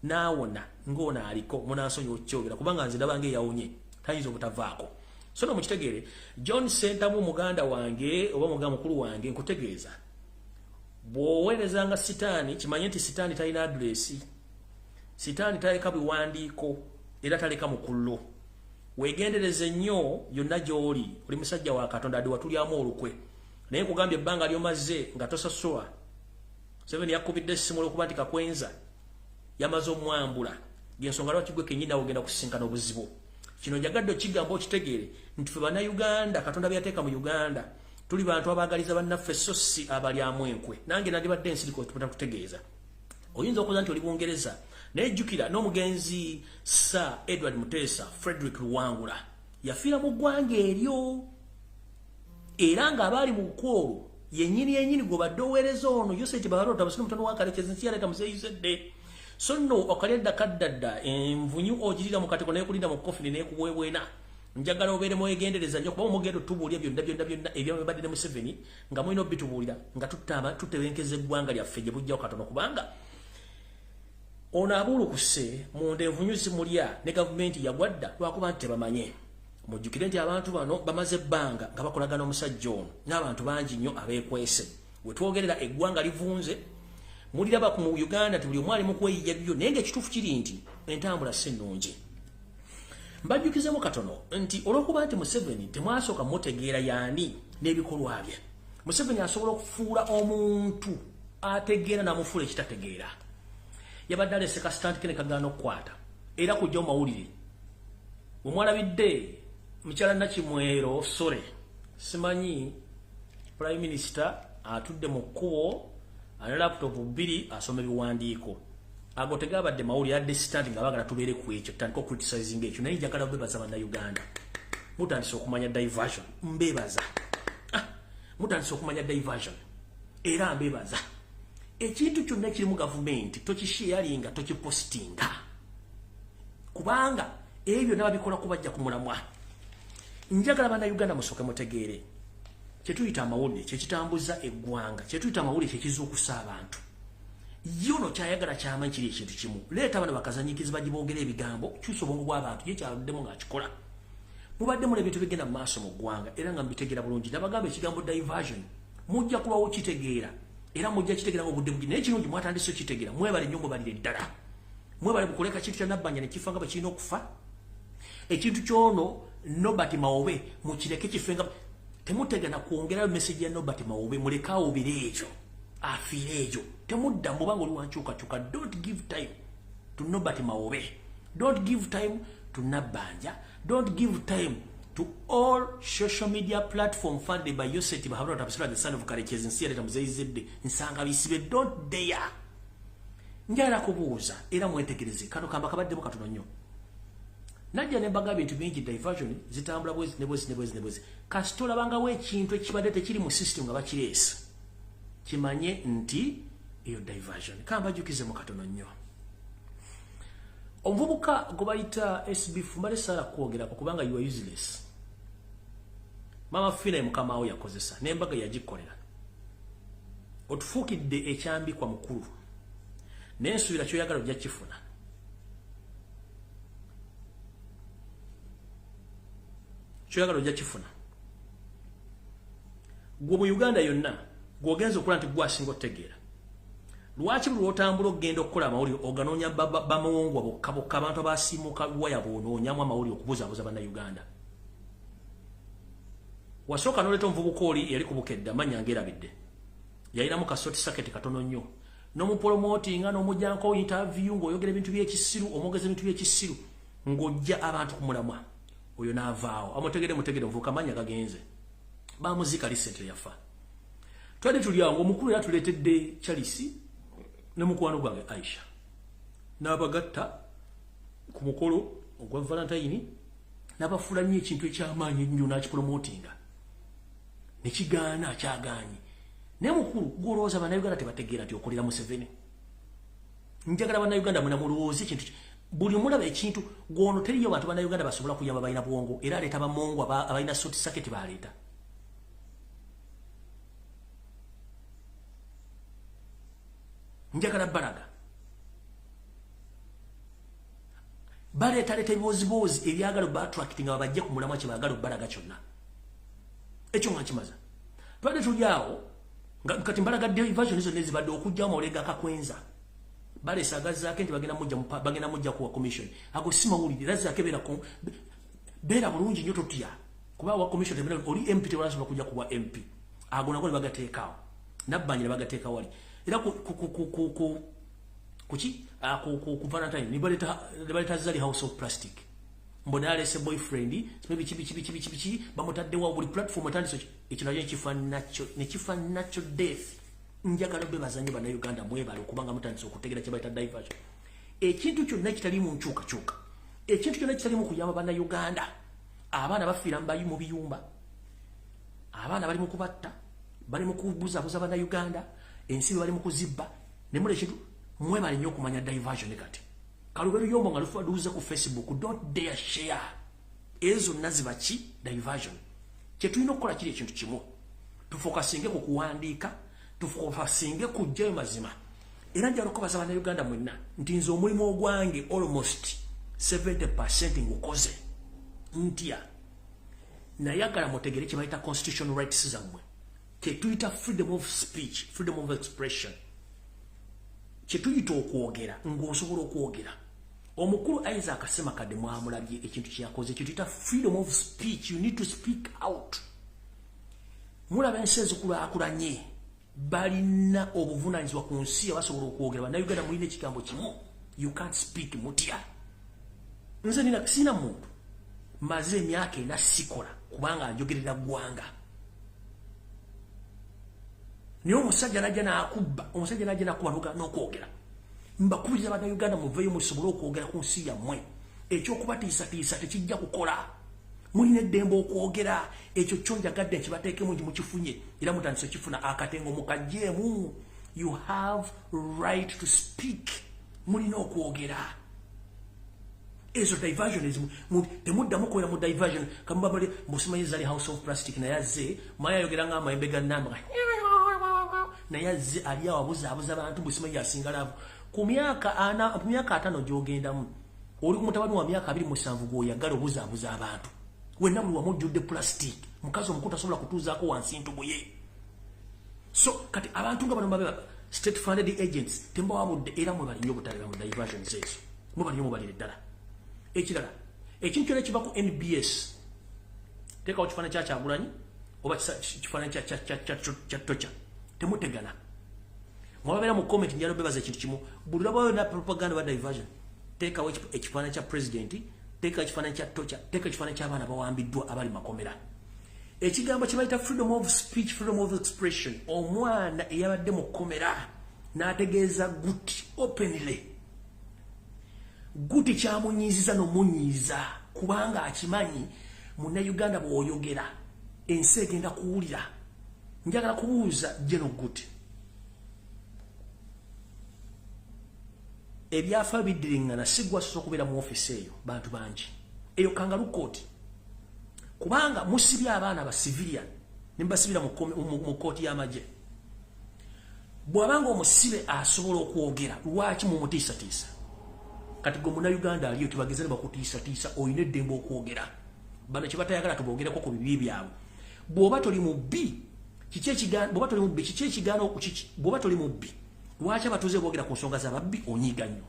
n'awona ng'ono aliko. Munansonyiwa okukyogera, kubanga nze ndaba ng'eyawonye tayinza obutavaako. So no mukitegeere, John Sentamu muganda wange oba muganda mukulu wange, nkutegeeza, bw'oweerezanga sitaani kimanye nti sitaani talina address, sitaani taleka biwandiiko, era taleka mukullo. Weegendereze nnyo yonna gy'oli. Oli musajja wa Katonda, adde watulyamu olukwe, naye nkugambye ebbanga ly'omaze nga tosasulwa. Seven yakubidde essimu olwokuba nti Kakwenza yamaze omwambula, yensonga lwaki gwe kennyini nawe ogenda kusisinkana obuzibu. Kino njagadde okigamba okitegeere nti ffe Bannayuganda Katonda bye yateeka mu Uganda tuli bantu abaagaliza bannaffe, so si abalyamu enkwe. Nange nandibadde ensiriko kutegeeza oyinza okuza nti oli Bungereza, naye jjukira n'omugenzi Sir Edward Mutesa, Frederick Luwangula, yafiira mu ggwanga eryo, era ng'abaali mu kwolwo Yennyini yennyini gw'obadde oweereza ono Yoseti Baharota Basino mutono wa Kalekezi nsi yaleeta Muzeeyi So nno okalyadda kaddadda envunyu ogirira mu katiko n'ekulinda mu kofini n'ekuweweena. Njagala obeere mwegendereza nnyo kuba omugendo tubuulira byonna byonna byonna ebyabadde ne Museveni nga mulina obitubuulira nga tutebenkeza eggwanga lyaffe gye bujjawo katono, kubanga ono abuulukuse munda envunyu zimulya ne gavumenti yagwadda lwakuba nti tebamanye. Mujjukire nti abantu bano bamaze ebbanga nga bakolagana omusajja ono n'abantu bangi nnyo abeekwese. We twogerera eggwanga livunze, muliraba mu Uganda nti buli omu ali mu kweyiya byo, naye ng'ekituufu kiri nti entambula si nnungi. Mbajjukizemu katono nti olw'okuba nti Museveni temwasooka mutegeera yaani n'ebikolwa bye. Museveni asobola okufuula omuntu ategeera n'amufuula ekitategeera. Yabadde aleese ka stunt ke ne kagaana okukwata era kujja mu mawulire. Bwe mwalabidde mukyala Nakimwero Sore, simanyi Prime Minister atudde mu kkubo alina laptop bbiri asoma ebiwandiiko. Ago tegabadde mawulire, adde stunt nga baagala tubeere ku ekyo, tutandike okucriticizinga ekyo. Naye njagala bebaza Bannayuganda, mutandise okumanya diversion, mbebaza. Mutandise okumanya diversion era mbebaza. Ekintu kyonna ekiri mu gavumenti tokisharinga, tokipostinga, kubanga ebyo byonna babikola kubajja ku mulamwa. Njagala Bannayuganda musooke mutegeere kyetuyita amawulire kyekitambuza eggwanga, kyetuyita amawulire kyekizuukusa abantu. Yono kyayagala kyamanyi kiri ekintu kimu, leeta bano bakazanyiikizi bagiboogera ebigambo, kyusa obwongo bw'abantu, ye kyaluddemu ng'akikola. Mubadde mula ebintu bigenda mu maaso mu ggwanga era nga mbitegeera bulungi. Nabagamba ekigambo diversion mujja kulwawo kitegeera era mujja kitegeera ng'obudde bugi, naye ekirungi mwatandise okitegeera. Mwebale nnyo, mwebalire ddala, mwebale bukuleka kintu kya Nabbanja ne kifa nga bwe kirina okufa. Ekintu ky'ono Nobert Mawobe mukireke kife nga temutegana kwongerayo message ya Nobert Mawobe, muleke awubire ekyo, afiire ekyo. Temudda mubanga oli wankyukakyuka. Don't give time to Nobert Mawobe, don't give time to Nabbanja, don't give time to all social media platform funded by Yoseti Baharota Basira the son of Karekezi nsi yaleeta Muzeeyi Zedde nsanga bisibe. Don't dare. Njagala kubuuza era mwetegereze kano kamba kabaddemu katono nnyo. Najja ne mbaga bintu bingi, diversion zitambula bwezi ne bwezi ne bwezi ne bwezi. Kasita olabangawo ekintu ekibadde tekiri mu system nga bakireese, kimanye nti eyo diversion. Kambajjukize mu katono nnyo. Omuvubuka gwe bayita SB Fumale saala kwogerako kubanga you are useless. Mama Fina ye mukama wo yakozesa n'embaga yagikolera. Otufuukidde ekyambikwa mukulu, naye nsuubira ky'oyagala ojja kifuna. Ky'oyagala ojja kifuna. Gwe mu Uganda yonna gw'ogenza okola nti gwe asinga otegeera. Lwaki buli lw'otambula okugenda okukola amawulire oganoonya bamawongwa bokka bokka, abantu abasiimuuka waya bw'onoonyamu amawulire okubuzaabuza Bannayuganda? Wasooka n'oleeta omuvubuka oli eyali ku Bukedde, amannya ngerabidde, yalinamu ka short circuit katono nnyo, n'omupromotinga n'omugyanko interview ng'oyogera ebintu by'ekisiru, omwogeza ebintu by'ekisiru ng'ojja abantu ku mulamwa. Oyo n'avaawo. Amutegere mutegere omuvubuka amannya gagenze, bamuziika recently yafa. Twali tuli awo ng'omukulu era tuleetedde Charles ne mukwano gwange Aisha n'abagatta ku mukolo ogwa Valentine, n'abafuula nnyo ekintu eky'amaanyi ennyo n'akipromotinga ne kigaana akyagaanyi. Naye mukulu gw'olowooza Bannayuganda tebategeera nti okolera Museveni. Njagala Bannayuganda mwena mulowooze ekintu buli mulaba ekintu gwono teriyo bantu Bannayuganda basobola kuyamba balina bwongo, era aleeta bamongo abalina short circuit baleeta. Njagala balaga baleetaleeta ebiboozibozi ebyagala obaattractinga nga babajje ku mulamwa kye baagala obbalaga kyonna. Ekyo nga nkimaza. Tubadde tuli awo nga kati mbalaga diversion zonna ezibadde okugyawo amawulire ga Kakwenza. Baleese agazaako nti bagenda mujja kuwa commission. Ago si mawulire, era zaako beera bulungi nnyo totya. Kuba wa commission oli MP tewalasobola kujja kuwa MP. Ago nago ne bagateekaawo. Nabbanja ne bagateeka wali. Era kuki ku Valentine ne baleeta Zari House of Plastic. Mbona alese boyfriend, simanyi biki biki biki biki biki, bamutaddewo buli platform etandise ekyo nakyo ne kifa natural death. Njagala bebaza nnyo Bannayuganda mwebale okubanga mutandise okutegeera kye bayita diversion. Ekintu kyonna ekitaliimu nkyukakyuka, ekintu kyonna ekitaliimu kuyamba Bannayuganda, abaana bafiira mu biyumba, abaana bali mu kubatta, Bali mu kubuzabuza bannayuganda, ensi bali mu kuzibba ne mule ekintu. Mwebale nnyo okumanya diversion. Kati kalube luyombo nga lufa luze ku Facebook, don't dare share. Ezo naziba ki diversion. Kye tulina okukola kiri ekintu kimu, tufokasinge ku kuwandiika, tufokasinge kuggyayo mazima. Era njagala okubaza bannayuganda mwenna nti nze omulimu ogwange almost 70% ngukoze. Ntya nayagala mutegere kye bayita constitutional rights zammwe, kyetuyita freedom of speech, freedom of expression, kyetuyita okwogera ng'osobola okwogera. Omukulu Isaac Ssemakadde mwamulabye ekintu kyeyakoze, kyetuyita freedom of speech. You need to speak out. Mulaba ensi ezikulaakulanye balina obuvunaanyizibwa ku nsi, abasobola okwogera. Bannayuganda mulina ekigambo kimu, you can't speak, mutya. Nze nina sina muntu, maze emyaka 4 sikola kubanga njogerera ggwanga. Naye omusajja najja n'akubba, omusajja najja n'akuba n'okwogera. Mbakubiriza bannayuganda muveeyo musobole okwogera ku nsi yammwe. Ekyokubatiisatiisa tekijja kukola. Mulina eddembe okwogera. Ekyo kyo njagadde nkibateekemu nti mukifunye, era mutandise okifuna. Akatengo mukaggyemu. You have right to speak. Mulina okwogera. Ezo diversion ezimu temuddamu kubeera mu diversion. Kamubamale musimanyi zali house of plastic, naye azze maye ayogera ng'amayembe ga nnamba, naye azze ali awo abuzaabuza abantu. Musimanyi asinga love ku myaka 40, ku myaka 50 gy'ogendamu, oli ku mutabani wa myaka 27 gw'oyagala obuzaabuza abantu. Wenna buli wamu ojjudde plastic. Mukazi omukulu tasobola kutuuzaako wansi ntubuye. So kati abantu nga bano babe state funded agents, tembawabudde. Era mwebali nnyo obutaleba mu diversions ezo, mwebali nnyo, mubalire ddala. Ekirala, ekintu kyona ekiva ku NBS, teekawo kifaananyi kya Kyagulanyi oba kifaananyi kya Tocha, temutegana. Mwababeera mu comment, njala bebaza ekintu kimu: buli lwabayo na propaganda ba diversion, teekawo ekifaananyi kya president, teekawo ekifaananyi kya Tocha, teekawo ekifaananyi ky'abaana bawambiddwa abali makomera. Ekigambo kye bayita freedom of speech, freedom of expression, omwana eyabadde mu kkomera n'ategeeza guti openly, guti kyamunyiiziza n'omunyiiza, kubanga akimanyi munnayuganda bw'oyogera ensi egenda kuwulira. Njagala kubuuza Geno Guti, ebyafa biddiriŋŋana, si gwasoose okubeera mu ofiisi eyo, bantu bangi eyo kangaroo court, kubanga musibye abaana ba civilian ne mubasibira mu kooti y'amagye. Bw'abanga omusibe asobola okwogera, lwaki mumutiisatiisa? Kati gwe munnayuganda aliyo, tebageze ne bakutiisatiisa, olina eddembe okwogera. Bano kye batayagala tuboogereko ku bibi byabwe. Bw'oba toli mubbi, kiki ekigaana? Bw'oba toli mubbi, kiki ekigaana? Bw'oba toli mubbi, lwaki abatuuze boogera ku nsonga z'ababbi onyiiga nnyo?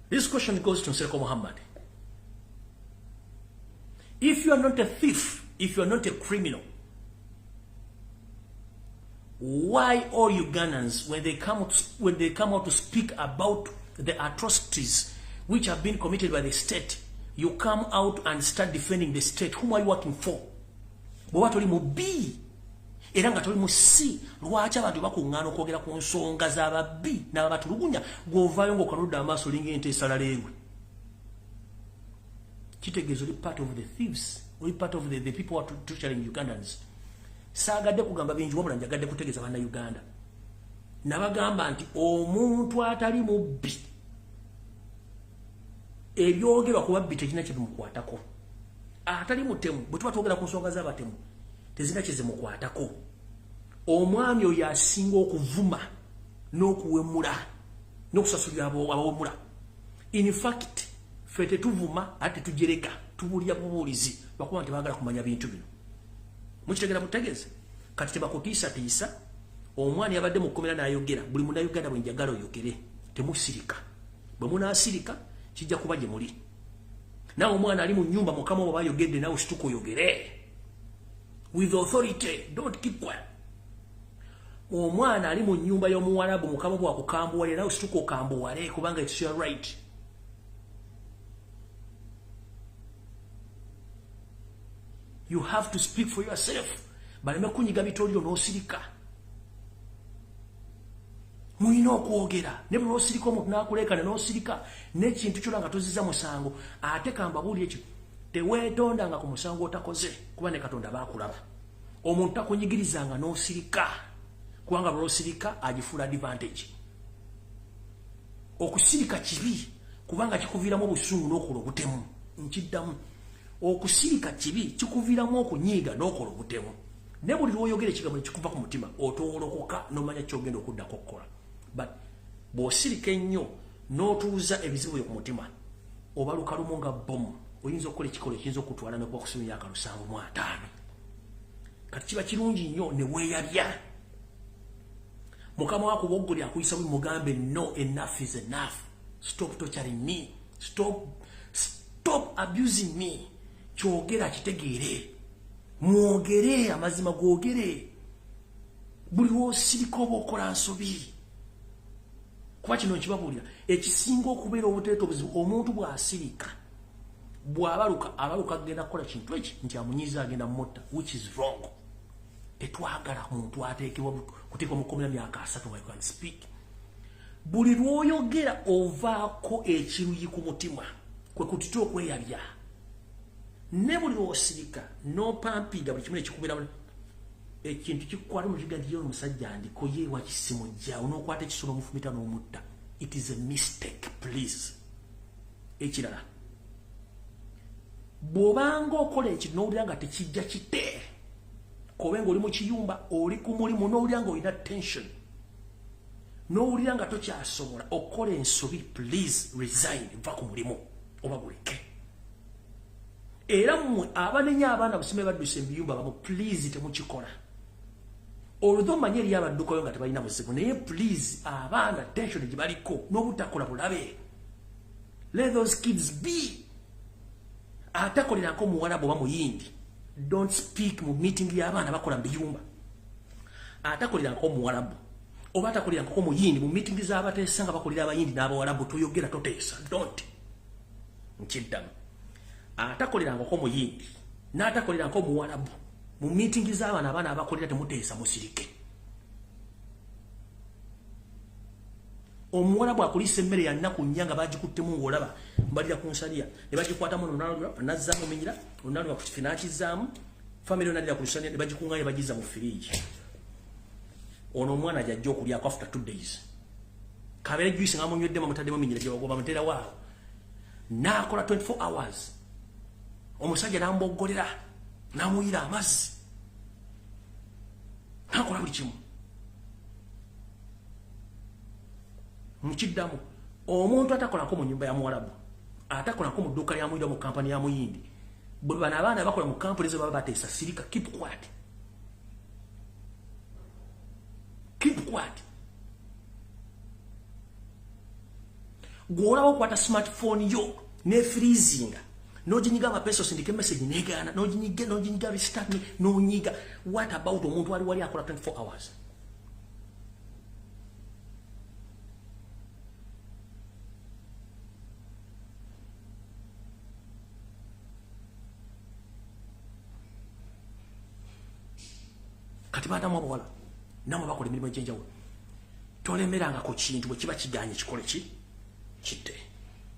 This question goes to Nsereko Muhammad. If you are not a thief, if you are not a criminal, why all Ugandans, when they come out to speak about the atrocities which have been committed by the state, you come out and start defending the state? Whom are you working for? Bw'oba toli mu B era nga toli mu C, lwaki abantu bakuŋŋaana okwogera ku nsonga z'ababbi n'ababatulugunya, gw'ovaayo ng'okanudde amaaso olinga ente esala leerwe? Kitegeeza oli part of the thieves, oli part of the people who are torturing Ugandans. Saagadde kugamba bingi, wabula njagadde kutegeeza bannayuganda. Nabagamba nti omuntu atali mubbi, ebyogerwa ku babbi tekirina kye bimukwatako. Atali mutemu, bwe tuba twogera ku nsonga z'abatemu, tezirina kye zimukwatako. Omwami oyo asinga okuvuma n'okuwemula n'okusasulira abawemula. In fact, ffe tetuvuma ate tetujerega, tubuulira bubuulizi, bakuba nti baagala kumanya bintu bino. Mukitegera butegeeze. Kati tebakutiisatiisa. Omwana yabadde mu kkomera n'ayogera. Buli munnayuganda bwe njagala oyogere, temusirika. Bwe munaasirika, kijja kuba gye muli. Naawe omwana ali mu nnyumba, mukama oba bayogedde, naawe situka oyogere with authority. Don't keep quiet. Omwana ali mu nnyumba y'omuwarabu, mukama bwakukambuwale, nawe situka okambuwale, kubanga it's your right. You have to speak for yourself. Baleme kunyiga bitoliro n'osirika. Mulina okwogera. Ne bwe n'osirika, omuntu n'akuleekana n'osirika n'ekintu kyona nga toziza musango. Ate kambabuulire ekyo, teweetondanga ku musango otakoze, kuba ne Katonda baakulaba. Omuntu akunyigirizanga n'osirika, kubanga lw'osirika agifuula advantage. Okusirika kibi kubanga kikuviiramu obusungu n'okola obutemu. Nkiddamu, okusirika kibi, kikuviiramu okunyiiga n'okola obutemu. Ne buli lw'oyogera ekigambo ne kikuva ku mutima, otoolokoka n'omanya ky'ogenda okuddako okukola. But bw'osirika ennyo n'otuuza ebizibu byo ku mutima, obaluka lumu nga bomu, oyinza okukola ekikolwa ekiyinza okutwala n'okuba kusiba emyaka 75. Kati kiba kirungi nnyo ne weeyabya. Mukama wako bwoggoli akuyisa bwe, mugambe, "No, enough is enough. Stop torturing me. Stop abusing me." Kyogera kitegeere, mwogere amazima, gwogere. Buli lwosirika oba okola nsobi, kuba kino nkibabuulira, ekisinga okubeera obuteeta obuzibu, omuntu bw'asirika, bw'abaluka, abaluka agenda kukola kintu eki nti amunyiiza, agenda mutta, which is wrong. Tetwagala muntu ateekebwa kuteekwa mukomera myaka 30 nga you can speak. Buli lw'oyogera ovaako ekiruyi ku mutima, kwe kutita okweyabya. Ne buli lw'osirika n'opampiga buli kimu nekikubeera, ekintu kikukwata mu kiga nti ye omusajja ndiko ye wakisimujjaawo, n'okwata ekisolo omufumita n'omutta. It is a mistake, please. Ekirala, bw'obanga okola ekintu n'owulira nga tekijja, kite. Kobe ng'oli mu kiyumba, oli ku mulimu, n'owulira ng'olina tension, n'owulira nga tokyasobola okukola ensobi, please resign, va ku mulimu oba guleke. Era mmwe abanenya abaana busime badduse mu biyumba bamu, please temukikola. Olwo manye eri abaddukayo nga tebalina buzibu, naye please, abaana tension gye baliko n'obutakola bulabe, let those kids be. Atakolerako muwalabu oba muyindi, don't speak mu meeting y'abaana bakola mu biyumba. Atakolerako muwalabu oba atakolerako muyindi, mu meeting z'abateesa nga bakolera abayindi n'abawalabu, toyogera, toteesa, don't. Nkiddamu, atakolerangako muyindi n'atakolerangako muwalabu, mu meeting z'abaana, abaana abakolera, temuteesa, musirike. Omuwalabu akulisa emmere ya nnaku 4 nga bagikuttemu, ng'olaba mbalira ku nsaliya ne bagikwatamu, nazzaamu minyira onalwa ku kifi n'akizaamu, family onalira ku lusaniya ne bagikuŋŋaanya, bagizza mu firiigi. Ono omwana gyajja okulyako after 2 days, kabeere juice nga munyweddemu, amutaddemu minyira gye bamuteerawo awo, n'akola 24 hours. Omusajja n'amuboggolera, n'amuyira amazzi, n'akola buli kimu. Mukiddamu, omuntu atakolako mu nyumba ya muwalabu, atakolako mu dduuka lya muyindi, mu kampani ya muyindi, bwe bano abaana bakola mu kampani zo baba bateesa, sirika, keep quiet, keep quiet. Gw'olaba okwata smartphone yo ne freezinga, n'oginyiga amapeesa osindike message negaana, n'oginyiga, n'oginyiga restart, n'onyiga. What about omuntu ali wali akola 24 hours? Kati baadamu abawala namwe bakola emirimu egyenjawulo, tolemeranga ku kintu. Bwe kiba kiganye, kikole ki? Kitte,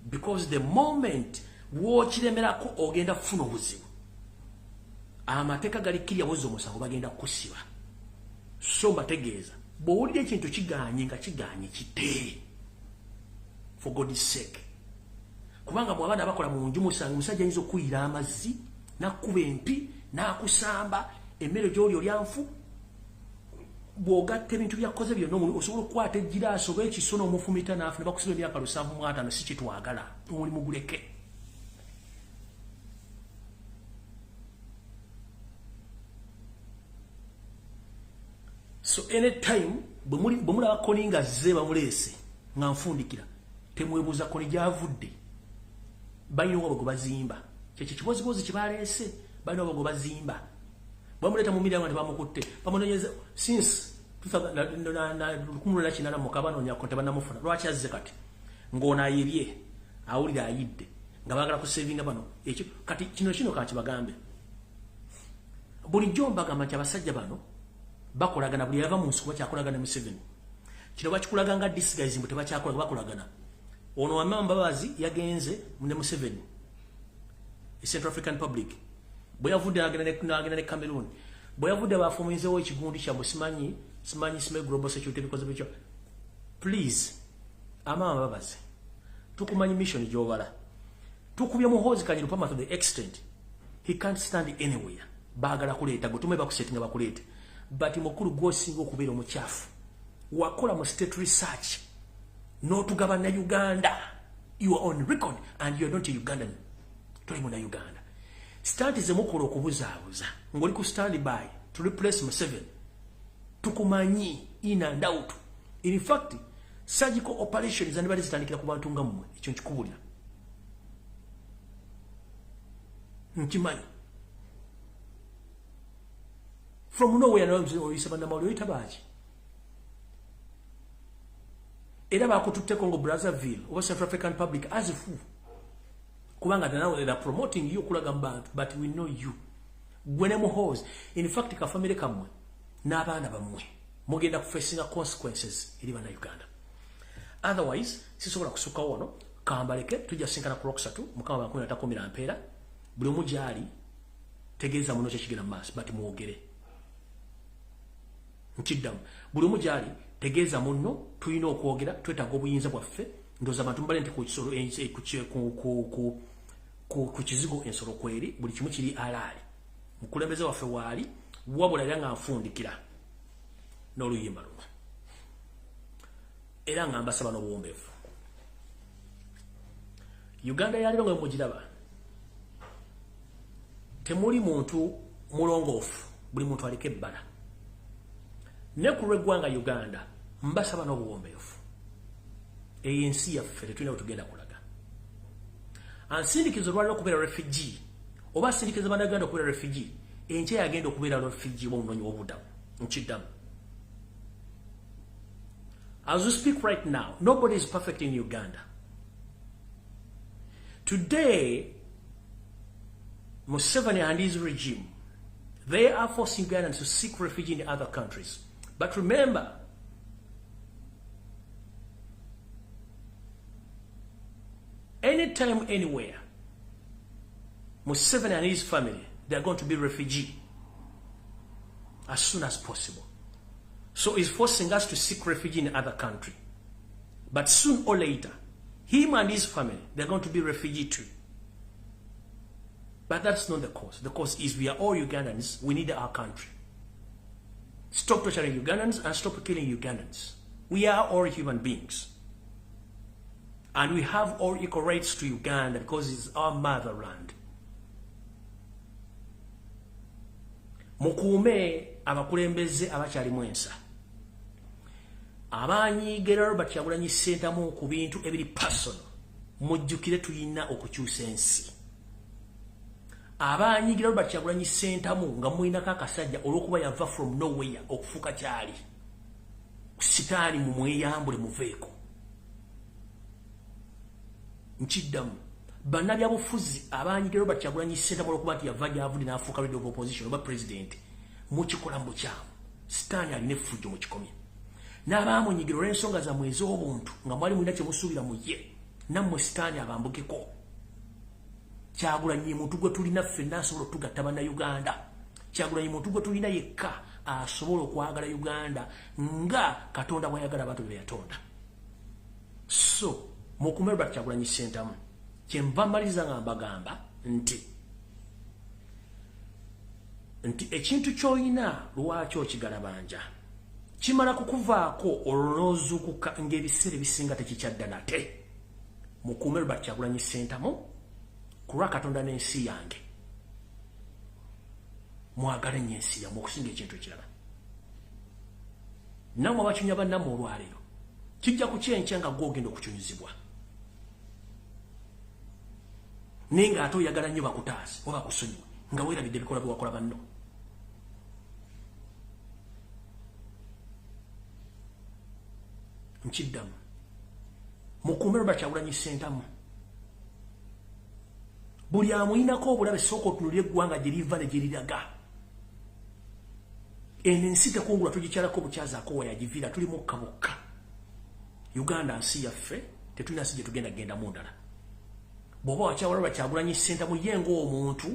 because the moment bw'okiremerako ogenda kufuna obuzibu. Amateeka gali kirya, bwozza omusango bagenda kukusiba. So mbategeeza, bw'owulira ekintu kiganye nga kiganye, kite, for God's sake. Kubanga bw'abaana bakola mu nju, musanga omusajja ayinza okuyira amazzi, n'akkuba empi, n'akusamba emmere gy'oli olya nfu. Bw'ogatta ebintu byakoze byonna, osobola okukwata egiraasi oba ekiso n'omufumita n'afu, ne bakusiba emyaka 75. Si kitwagala, omulimu guleke. So anytime bwe mulaba Kony nga azze bamuleese nga nfundikira, temwebuuza Kony gyavudde. Balina obwo gwe bazimba, kyekyo kibozibozi kye baleese. Balina obwo gwe bazimba, bamuleeta mu miryango tebamukutte, bamunonyeza since 1989, banoonyako tebanamufuna. Lwaki azze kati ng'ono ayibye, awulira ayidde nga baagala kusevinga bano? Ekyo kati kino kakibagambe. Bulijjo mbagamba nti abasajja bano bakolagana. Buli yava mu nsi kuba kyakolagana ne Museveni, kino bakikulaga nga disguise mbu tebakyakola, bakolagana. Ono Wamama Mbabazi yagenze ne Museveni e Central African Republic, bwe yavudde n'agenda ne Cameroon. Bwe yavudde bafumizewo ekigundi kyammwe, simanyi simanyi simanyi global security bikoze bityo. Please, Amama Mbabazi, tukumanyi mission gy'obala. Tukubye Muhoozi Kainerugaba to the extent he can't stand anywhere. Baagala kuleeta gwe, tume bakusetinga bakuleete, but mukulu gw'osinga okubeera omukyafu, wakola mu State Research n'otugaba na Uganda. You are on record and you are not a Ugandan. Toli muna Uganda. Stunt zemukola okubuzaabuza ng'oli ku stand by to replace Museveni, tukumanyi in and out. In fact, surgical operations zandibadde zitandikira ku bantu nga mmwe. Ekyo nkikubulira, nkimanyi. From nowhere oyisa bannamawulire, oyita baaki? Era bakututte Congo Brazzaville oba Central African Republic as fu kubanga now they are promoting you okulaga mu bantu, but we know you, gwe ne Muhoozi. In fact, kafamire kammwe n'abaana bammwe mugenda kufacinga consequences eri bannayuganda. Otherwise sisobola kusukkawo wano, kambaleke. Tujja sinkana ku Lwokusatu. Mukama bakumi natakumira mpeera. Buli omu gyali tegeeza muno kyekigenda mu maaso, but mwogere. Nkiddamu, buli omu gyali tegeeza munno, tulina okwogera, twetaaga obuyinza bwaffe. Ndowooza abantu mubale nti ku kizigo ensolo kweri, buli kimu kiri alaali, mukulembeze waffe waali. Wabula era nga nfundikira n'oluyimba luno, era nga mbasaba n'obuwombeefu, Uganda yaliro nga mugiraba, temuli muntu mulongoofu, buli muntu aliko ebbala. Ne ku lw'eggwanga Uganda, mbasaba n'obuwombeefu, eyo ensi yaffe, tetulina bwe tugenda kulaga. Ansindikiza olwaliro okubeera refugee oba asindikiza bannayuganda okubeera refugee, enkya yagenda okubeera refugee oba omunoonyi w'obubudamu. Nkiddamu, as we speak right now, nobody is perfect in Uganda today. Museveni and his regime, they are forcing Ugandans to seek refuge in other countries. But remember, anytime, anywhere, Museveni and his family, they are going to be refugee as soon as possible. So he's forcing us to seek refuge in other country. But soon or later, him and his family, they're going to be refugee too. But that's not the cause. The cause is we are all Ugandans. We need our country. Stop torturing Ugandans and stop killing Ugandans. We are all human beings. And we have all equal rights to Uganda because it's our motherland. Mukuume abakulembeze abakyalimu ensa. Abanyiigira Robert Kyagulanyi Ssentamu ku bintu ebiri personal, mujjukire tulina okukyusa ensi. Abanyigira Robert Kyagulanyi Ssentamu nga mulinako akasajja olw'okuba yava from nowhere okufuuka kyali, sitaani mumweyambule, muveeko. Nkiddamu, bannabyabufuzi abanyigira Robert Kyagulanyi Ssentamu olw'okuba nti yava gyavudde n'afuuka leader of opposition oba president, mukikola mu bukyamu, sitaani alina effujjo, mukikomye. N'abaamunyigira olw'ensonga zammwe ez'obuntu nga mwali mulina kye musuubira mu ye, nammwe sitaani abambukeko. Kyagulanyi muntu gwe tulina ffenna asobola otugatta bannayuganda. Kyagulanyi muntu gwe tulina yekka asobola okwagala Uganda nga Katonda bw'ayagala abantu be yatonda. So mukume Robert Kyagulanyi Ssentamu. Kyenva mmaliriza nga mbagamba nti ekintu ky'olina lwaki okigalabanja? Kimala kukuvaako olwo n'ozuukuka ng'ebiseera ebisinga tekikyadda nate. Mukuume Robert Kyagulanyi Ssentamu ku lwa Katonda n'ensi yange. Mwagale nnyo ensi yammwe okusinga ekintu ekirala. Nammwe abacunya bannammwe olwaleero, kijja kukyenkya nga gwe ogenda okucunyizibwa, naye ng'ate oyagala nnyo bakutaase oba bakusonyiwe nga weerabidde ebikolwa bye wakola banno. Nkiddamu, mukuume Robert Kyagulanyi Ssentamu. Buli amuyinako obulabe, sooka otunulire eggwanga gye liva ne gye liraga. Eno ensi tekungula, tugikyalako bukyazaako wayagiviira, tuli mukka bukka. Uganda nsi yaffe, tetulina nsi gye tugenda gendamu ndala. Bw'oba wakyawala Robert Kyagulanyi Ssentamu ye ng'omuntu,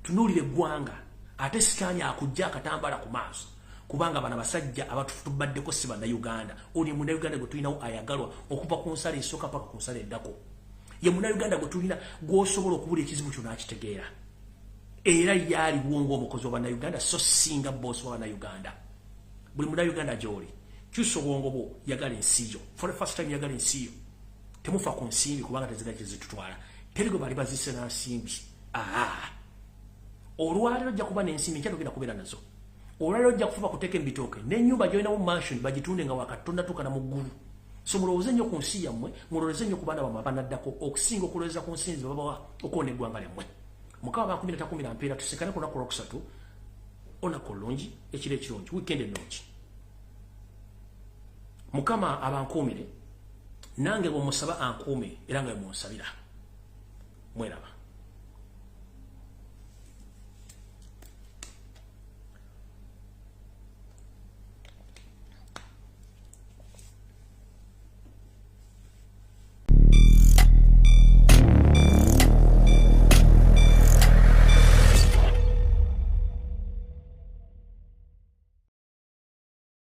tunuulira eggwanga. Ate sitaani akujja akatambala ku maaso, kubanga bana basajja abatubaddeko si Bannayuganda. Oli Munnayuganda gwe tulinawo ayagalwa okuva ku nsala esooka paka ku nsala eddako. Ye Munnayuganda gwe tulina gw'osobola okubula ekizibu kyo n'akitegeera, era yaaliwo ng'omukozi wa Bannayuganda, so singa boosi wa Bannayuganda. Buli Munnayuganda gy'oli, kyusa obwongo bwo, yagala ensi yo. For the first time, yagala ensi yo. Temufa ku nsimbi, kubanga tezira kyezitutwala. Teri gwe bali bazise na nsimbi. Aa, olwaleero ojja kuba n'ensimbi, nkya togenda kubeera nazo. Olwaleero ojja kufuba kuteeka embitooke n'ennyumba gyolinamu mansion bagitunde nga wakatondatuukana mu ggulu. So mulowooze nnyo ku nsi yammwe, mulowooze nnyo ku baana bammwe abanaddako, okusinga okulowooza ku nsi nze babawa okwona eggwanga lyammwe. Mukama bakumira takumira mpeera. Tusekane ku lunaku olwokusatu. Olunaku olulungi, ekiro ekirungi, weekend ennungi. Mukama abankuumire, nange bwemusaba ankuume, era nga bwemunsabira. Mweraba.